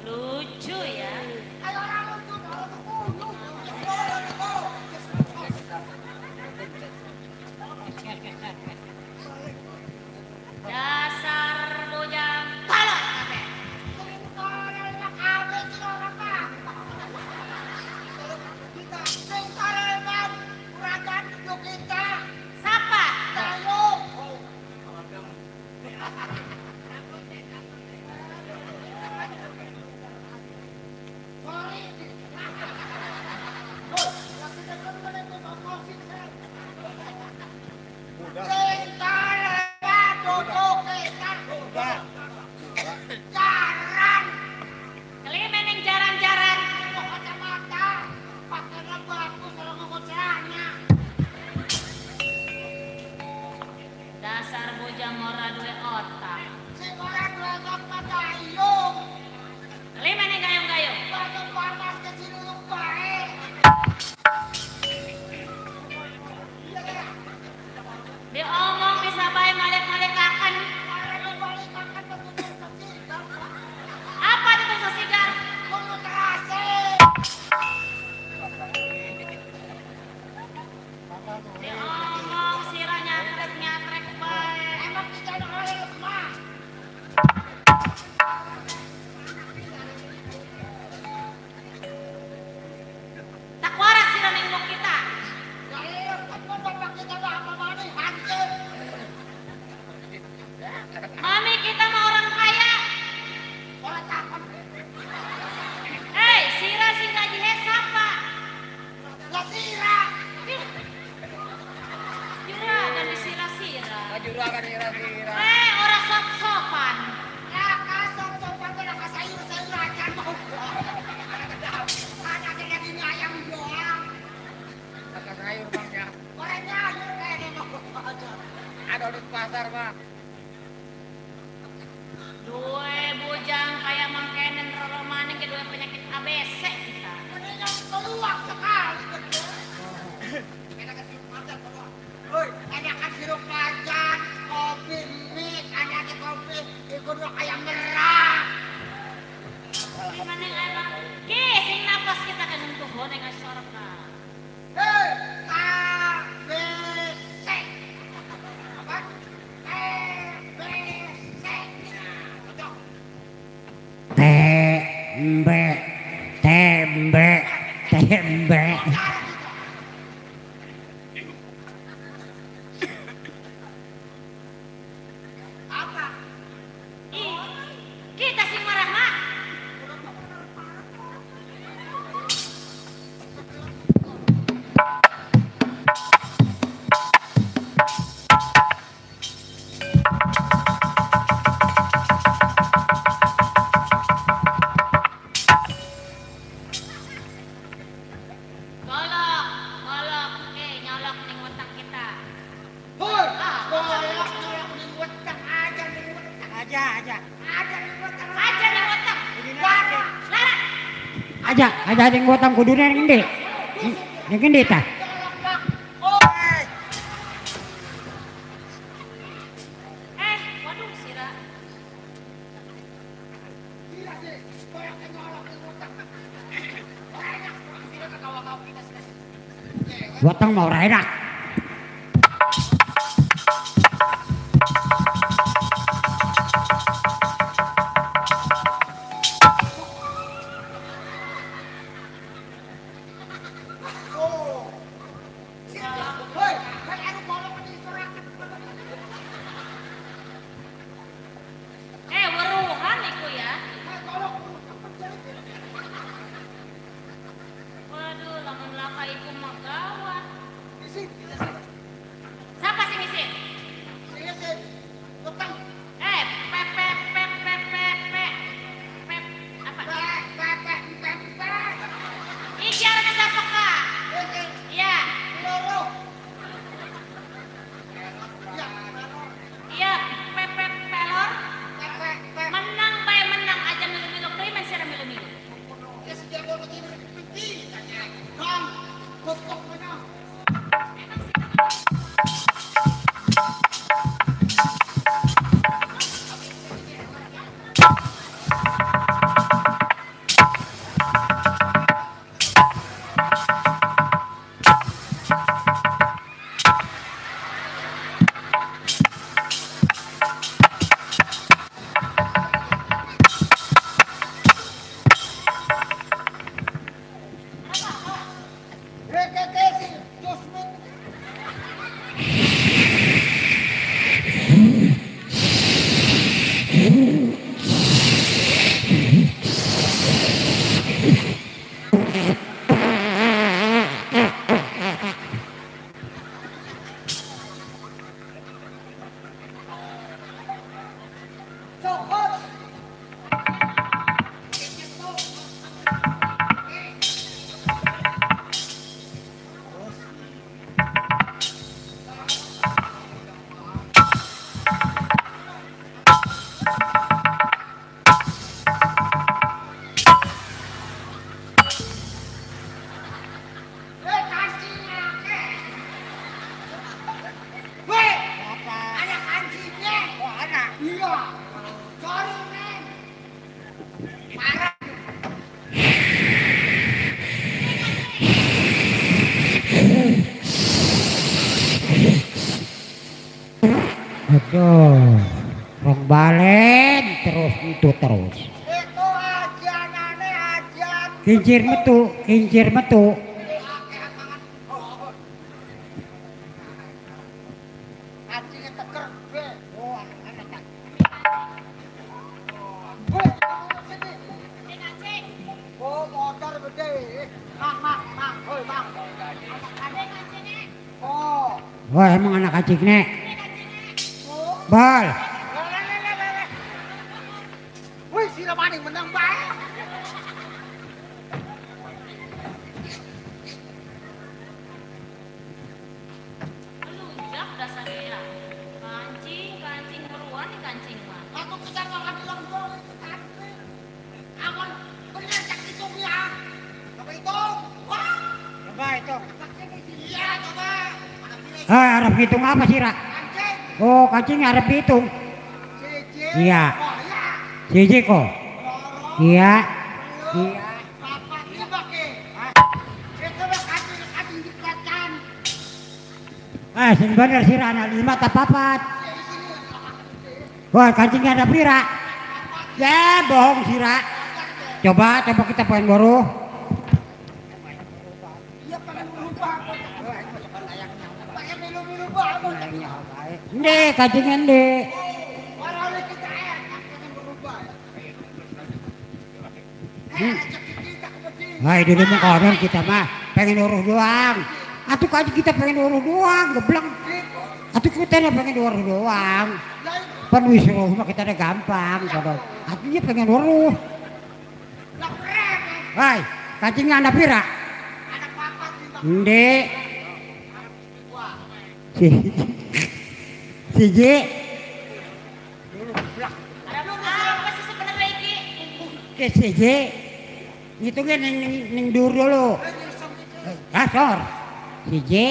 Lucu ya. Dasar bujang tolol kabeh. Siapa? Dasar bujang ora duwe otak. Sing ora duwe otak gayung. Lima nih gayung-gayung. Batu panas ke siluluk bae. Diomong bisa bae malik-malikakan. Apa tutung sesigar? Kulo terase. Diomong sirah nyatrek-nyatrek bae. Emang kita orang lemah. Tak waras sirah nengok kita. Mami kita mah orang kaya. Hei, sirah sing gaji siapa? Lah sirah. Juragan di sirah-sirah. Juragan sirah-sirah. Eh, ora sop-sopan. Ya, sop-sopan tuh lah sayur-sayur aja mau. Ada kayak gini ayam doang. Ada sayur bang ya. Orangnya ayur kayaknya mau aja. Ada di pasar bang. Dua bujang kayak mangkenen roro maning ke dua penyakit ABC kita. Mendingan keluar sekali betul. Enakan sirup macan keluar. Oi, enakan sirup macan, kopi mie, enakan kopi, ikut ayam merah. Gimana ayam? Ki, sing napas kita kan untuk honeng asorka. Hei, K B C. Apa? T B C. Tembe, tembe, tembe. Apa? Ih, kita sing marah mak. Golok, golok, nyolok ning weteng kita. Hoi, golok nyolok ning weteng aja ning weteng. Aja, aja. Aja ning weteng. Aja ning weteng. Lara, Lara. Aja, aja ning weteng kudune ning endi? Ning endi ta? Nyolok bang. Oi. Waduh sirah. Gila sih, golok nyolok ning weteng. Enak, sira ketawa-tawa kita sih. Weteng mau ora enak. Oh. Hoi, hoi anu golok disorakan. Weruhan iku ya. Hei, golok. Waduh, lamun laka iku mah gawat. Di sini. Aduh, rong balen terus itu terus. Itu ajanane ajan. Kincir metu, kincir metu. Wah, emang anak kancing nek. Bal. Wih, sira maning menang bae. Melunjak dasarnya ya. Kancing, kancing meruan nih kancing mah. Aku kita nggak bilang dong itu kancing. Amun bener cak hitung ya. Coba hitung. Wah. Coba hitung. Iya, coba. Ah, arep ngitung apa sih, Ra? Oh, kancing arep dihitung. Iya. Siji kok. Iya. Iya. Ah, sing bener sih Ra, anak 5 ta 4. Wah, kancingnya ada pira? Ya, bohong sih, Ra. Coba, coba kita pengen boruh. Ndek, kancingnya ndek. Hai, dulu mah konon kita mah pengen uruh doang. Atuh kancing kita pengen uruh doang, gebleng. Atuh kita pengen uruh doang. Pan wis uruh mah kita udah gampang, konon. Atuh pengen uruh. Hai, kancingnya anak pira? Ndek. Siji. Apa sih sebenarnya iki? Ke siji. Ngitungnya ning dhuwur dulu. Kasor. Siji,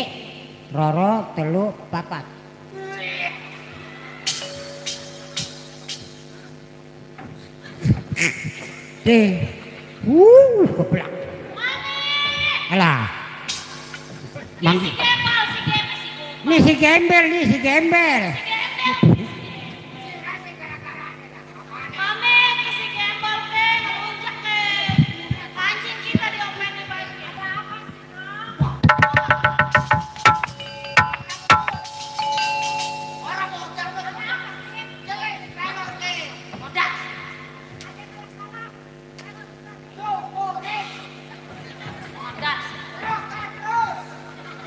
loro, telu, papat. Deh. Keblak. Alah. Mang. Nih si gembel, nih si gembel. Mame, si gembel ke, ngelunjak ke. Kancing kita diomelin baik. Ada apa sih, Kak? Orang bocah apa sih? Modas. Modas.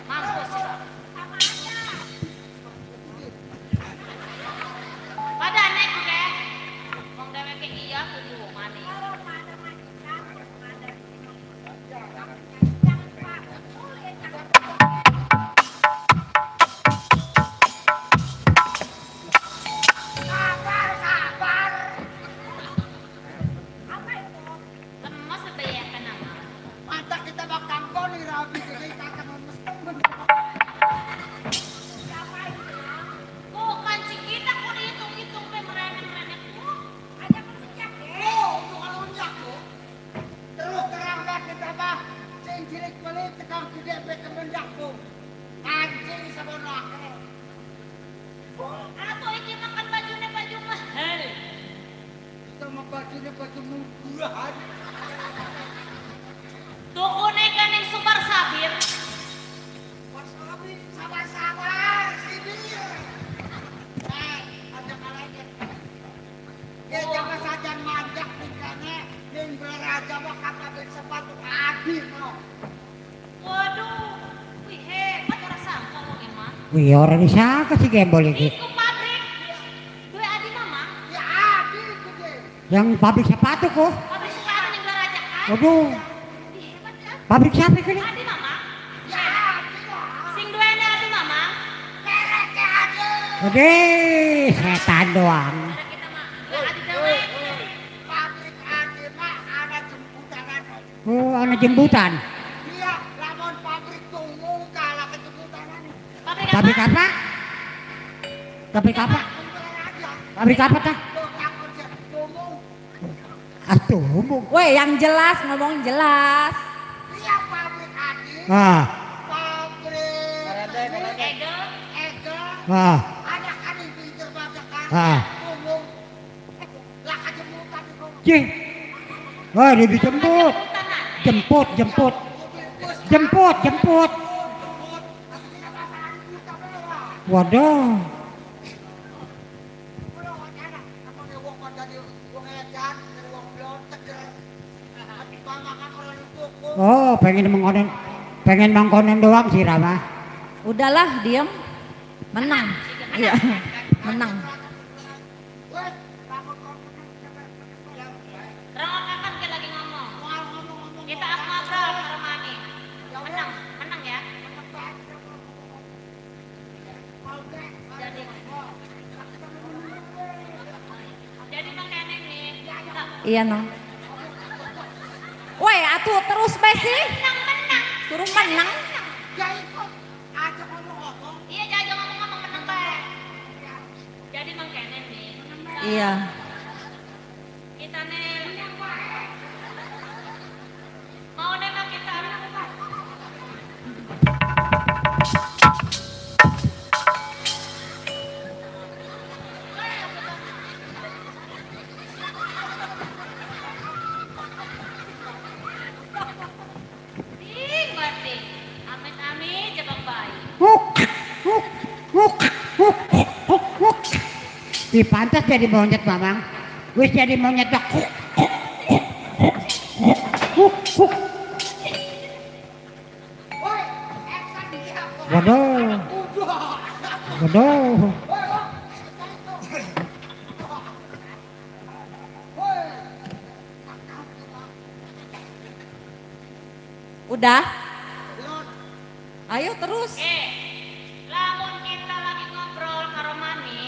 Mampus ya. Wih, orang disangka sih gembol iki. Iku pabrik. Duwe adi mama. Ya adi iku ge. Yang pabrik sepatu kok. Pabrik sepatu ning Balaraja kan? Waduh. Hebat ya. Pabrik siapa iku? Adi mama. Ya adi. Sing duwene adi mama. Mereke adi. Aduh, setan doang. Ada kita mah. Adi dhewe. Pabrik adi mah ana jemputan. Oh, ana jemputan. Iya, lamun pabrik tumung kalah kejemputanan. Pabrik apa? Pabrik apa? Pabrik apa ta? Atuh, ngomong. Weh, yang jelas ngomong jelas. Iya, pabrik adi. Ah. Pabrik Ege. Ah. Ada kan di dermaga Ah. Cing. Wah, dia dijemput. Jemput, jemput. Jemput, jemput. Waduh. Oh, pengen mengkonon doang sih Rama. Udahlah, diem. Menang. Iya, menang. Rengokakan kita lagi ngomong. Kita ngobrol sama Mami. Menang, menang ya. Jadi makanya nih. Iya, no. Woi, atuh terus besi. Menang, menang. Suruh menang. Ya ikut aja ngomong-ngomong. Iya, jangan ngomong-ngomong menang, Pak. Jadi makanya nih. Iya. Kita nih mau nembak kita. Ding, berarti. Amit-amit jebak bayi. Huk, huk, huk, huk, huk, huk. Dipantas jadi monyet, Mamang. Wis jadi monyet tok. Huk, huk, huk, huk, huk, huk. Waduh. Waduh. Udah? Ayo terus. Lamun kita lagi ngobrol karo Mami,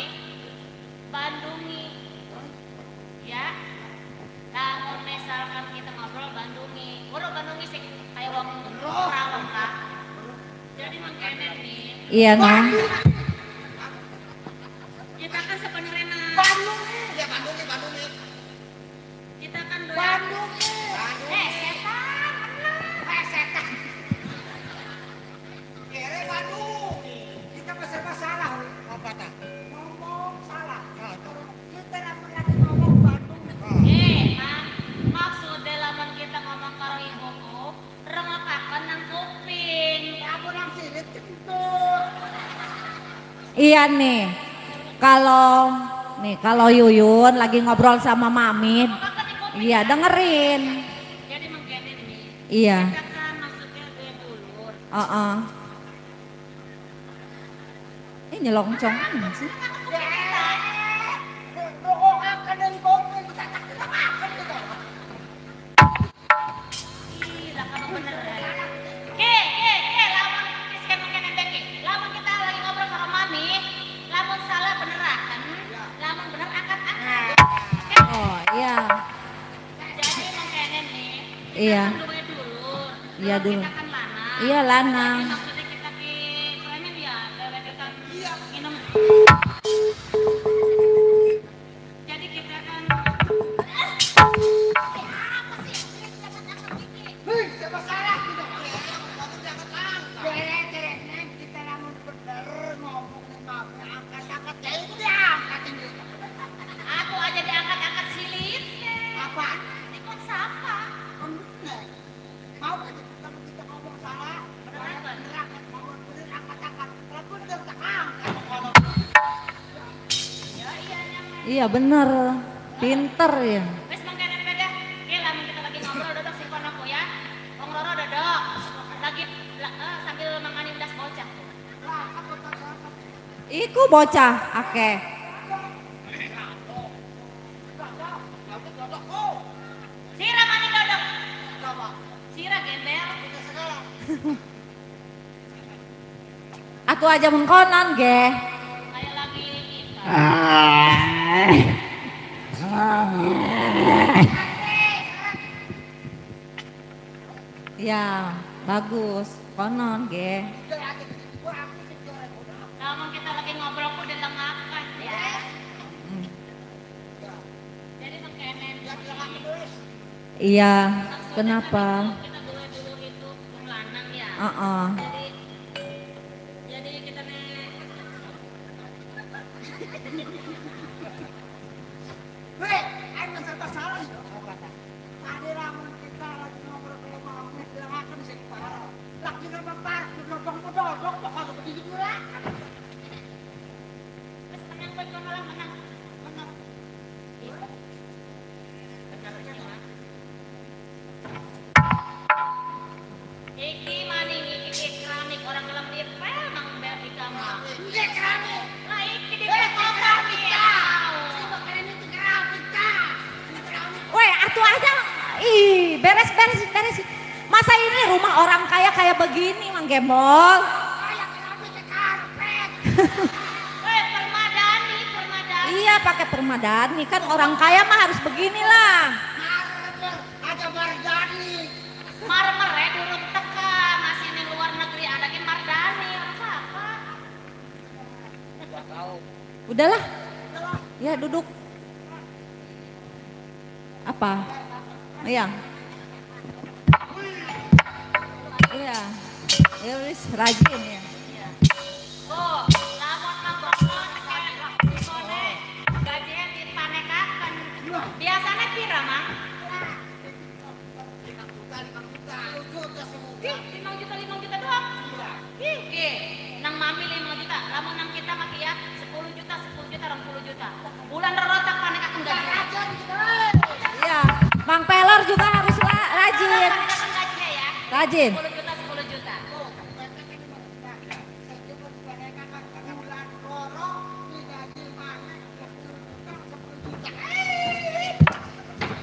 Bandungi. Ya. Lamun misalkan kita ngobrol Bandungi. Waduh Bandungi sih kayak wong Rawang kak. Jadi mangkene nih. Iya, Nong. Kita kan sebenarnya Bandungi. Ya Bandungi, Bandungi. Kita kan doyan. Bandungi. Setan, menang. Setan. Kere Bandungi. Kita masalah apa ta? Ngomong salah. Kita lagi ngomong Bandung. Maksudnya lamun kita ngomong karo ibuku, rengokaken nang kuping. Aku nang sini kentut. Iya nih. Kalau Yuyun lagi ngobrol sama Mami, iya dengerin. Jadi mengkene nih. Iya. Kita kan maksudnya gue dulur. Ini nyelongcong sih. Lamun kita lagi ngobrol sama Mami, lamun salah benerakan, lamun bener angkat-angkat. Oh iya. Jadi mengkene nih. Iya. Kita kan dulur. Iya dulu. Kita kan lanang. Iya lanang. Jadi maksudnya kita ki premen ya, dewek kan minum. Jadi kita kan apa sih? Hei, siapa salah gitu. Kita lamun bener ngomong mami angkat-angkat ya itu diangkatin gitu. Aku aja diangkat-angkat silit. Apaan? Dikon sapa? Mau kalau kita ngomong salah, bener ngomong bener angkat-angkat. Kalau bener tak angkat. Ya iya nyaman. Iya bener, pinter ya. Wes mangkane beda. Oke, lamun kita lagi ngobrol dodok sing kono ku ya. Wong loro dodok. Lagi sambil mangani ndas bocah tuh. Iku bocah akeh. Sira mani dodok. Sira gembel. Aku aja mengkonon ge. Kayak lagi kita. Ya, bagus. Konon ge. Lamun kita lagi ngobrol ku dilengakan ya. Jadi mengkenen. Iya, kenapa? Kita dulu itu wong lanang ya. Jadi kita nih Weh, ayo serta salah ya. Tadi lamun kita lagi ngobrol kalau mami bilang akan sing parah. Lagi ngomong parah, ngomong dodok pokoknya begitu pula. Wis menang kowe kono lah menang. Menang. Iki maning iki keramik orang gelem dipel nang bel di kamar. Iki keramik. Lah iki dipel keramik ta. Keramik ta. Weh, atuh aja. Ih, beres. Masa ini rumah orang kaya kayak begini, Mang Gembol? Kayak keramik karpet. Weh, permadani. Iya, pakai permadani. Kan orang kaya mah harus beginilah. Marmer, ada mardani. Marmer ya durung teka, masih di luar negeri anaknya mardani, orang siapa? Udahlah. Ya, duduk. Apa? Iya. Iya. Ya wis rajin ya. Oh, lamun manggon kone gajinya dipanekaken. Biasanya pira, Mang? 5 juta, 5 juta doang. Ih, nang mami 5 juta, lamun nang kita mah ya 10 juta, 10 juta, 20 juta. Bulan rorotak panekaken gaji. Iya, Mang Pelor juga harus rajin. Rajin. 10 juta, 10 juta.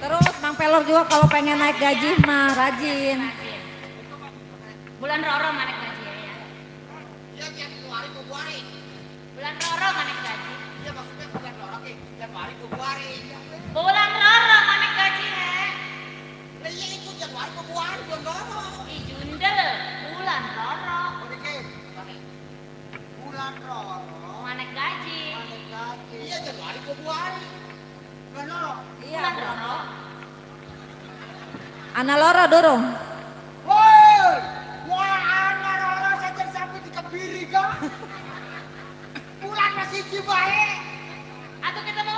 Terus Mang Pelor juga kalau pengen naik gaji mah rajin. Bulan roro naik gaji ya. Iya, Januari Februari. Bulan roro naik gaji. Iya, maksudnya bulan roro ki, Januari Februari. Bulan roro naik gaji he. Lah iya itu Januari Februari bulan roro. Ih jundel, bulan roro. Oke. Bulan roro. Naik gaji. Naik gaji. Iya Januari Februari. Bulan roro. Iya, bulan roro. Ana loro dorong. Woi, wah ana loro saja sampai dikebiri kok. Bulan masih cibae. Atau kita mau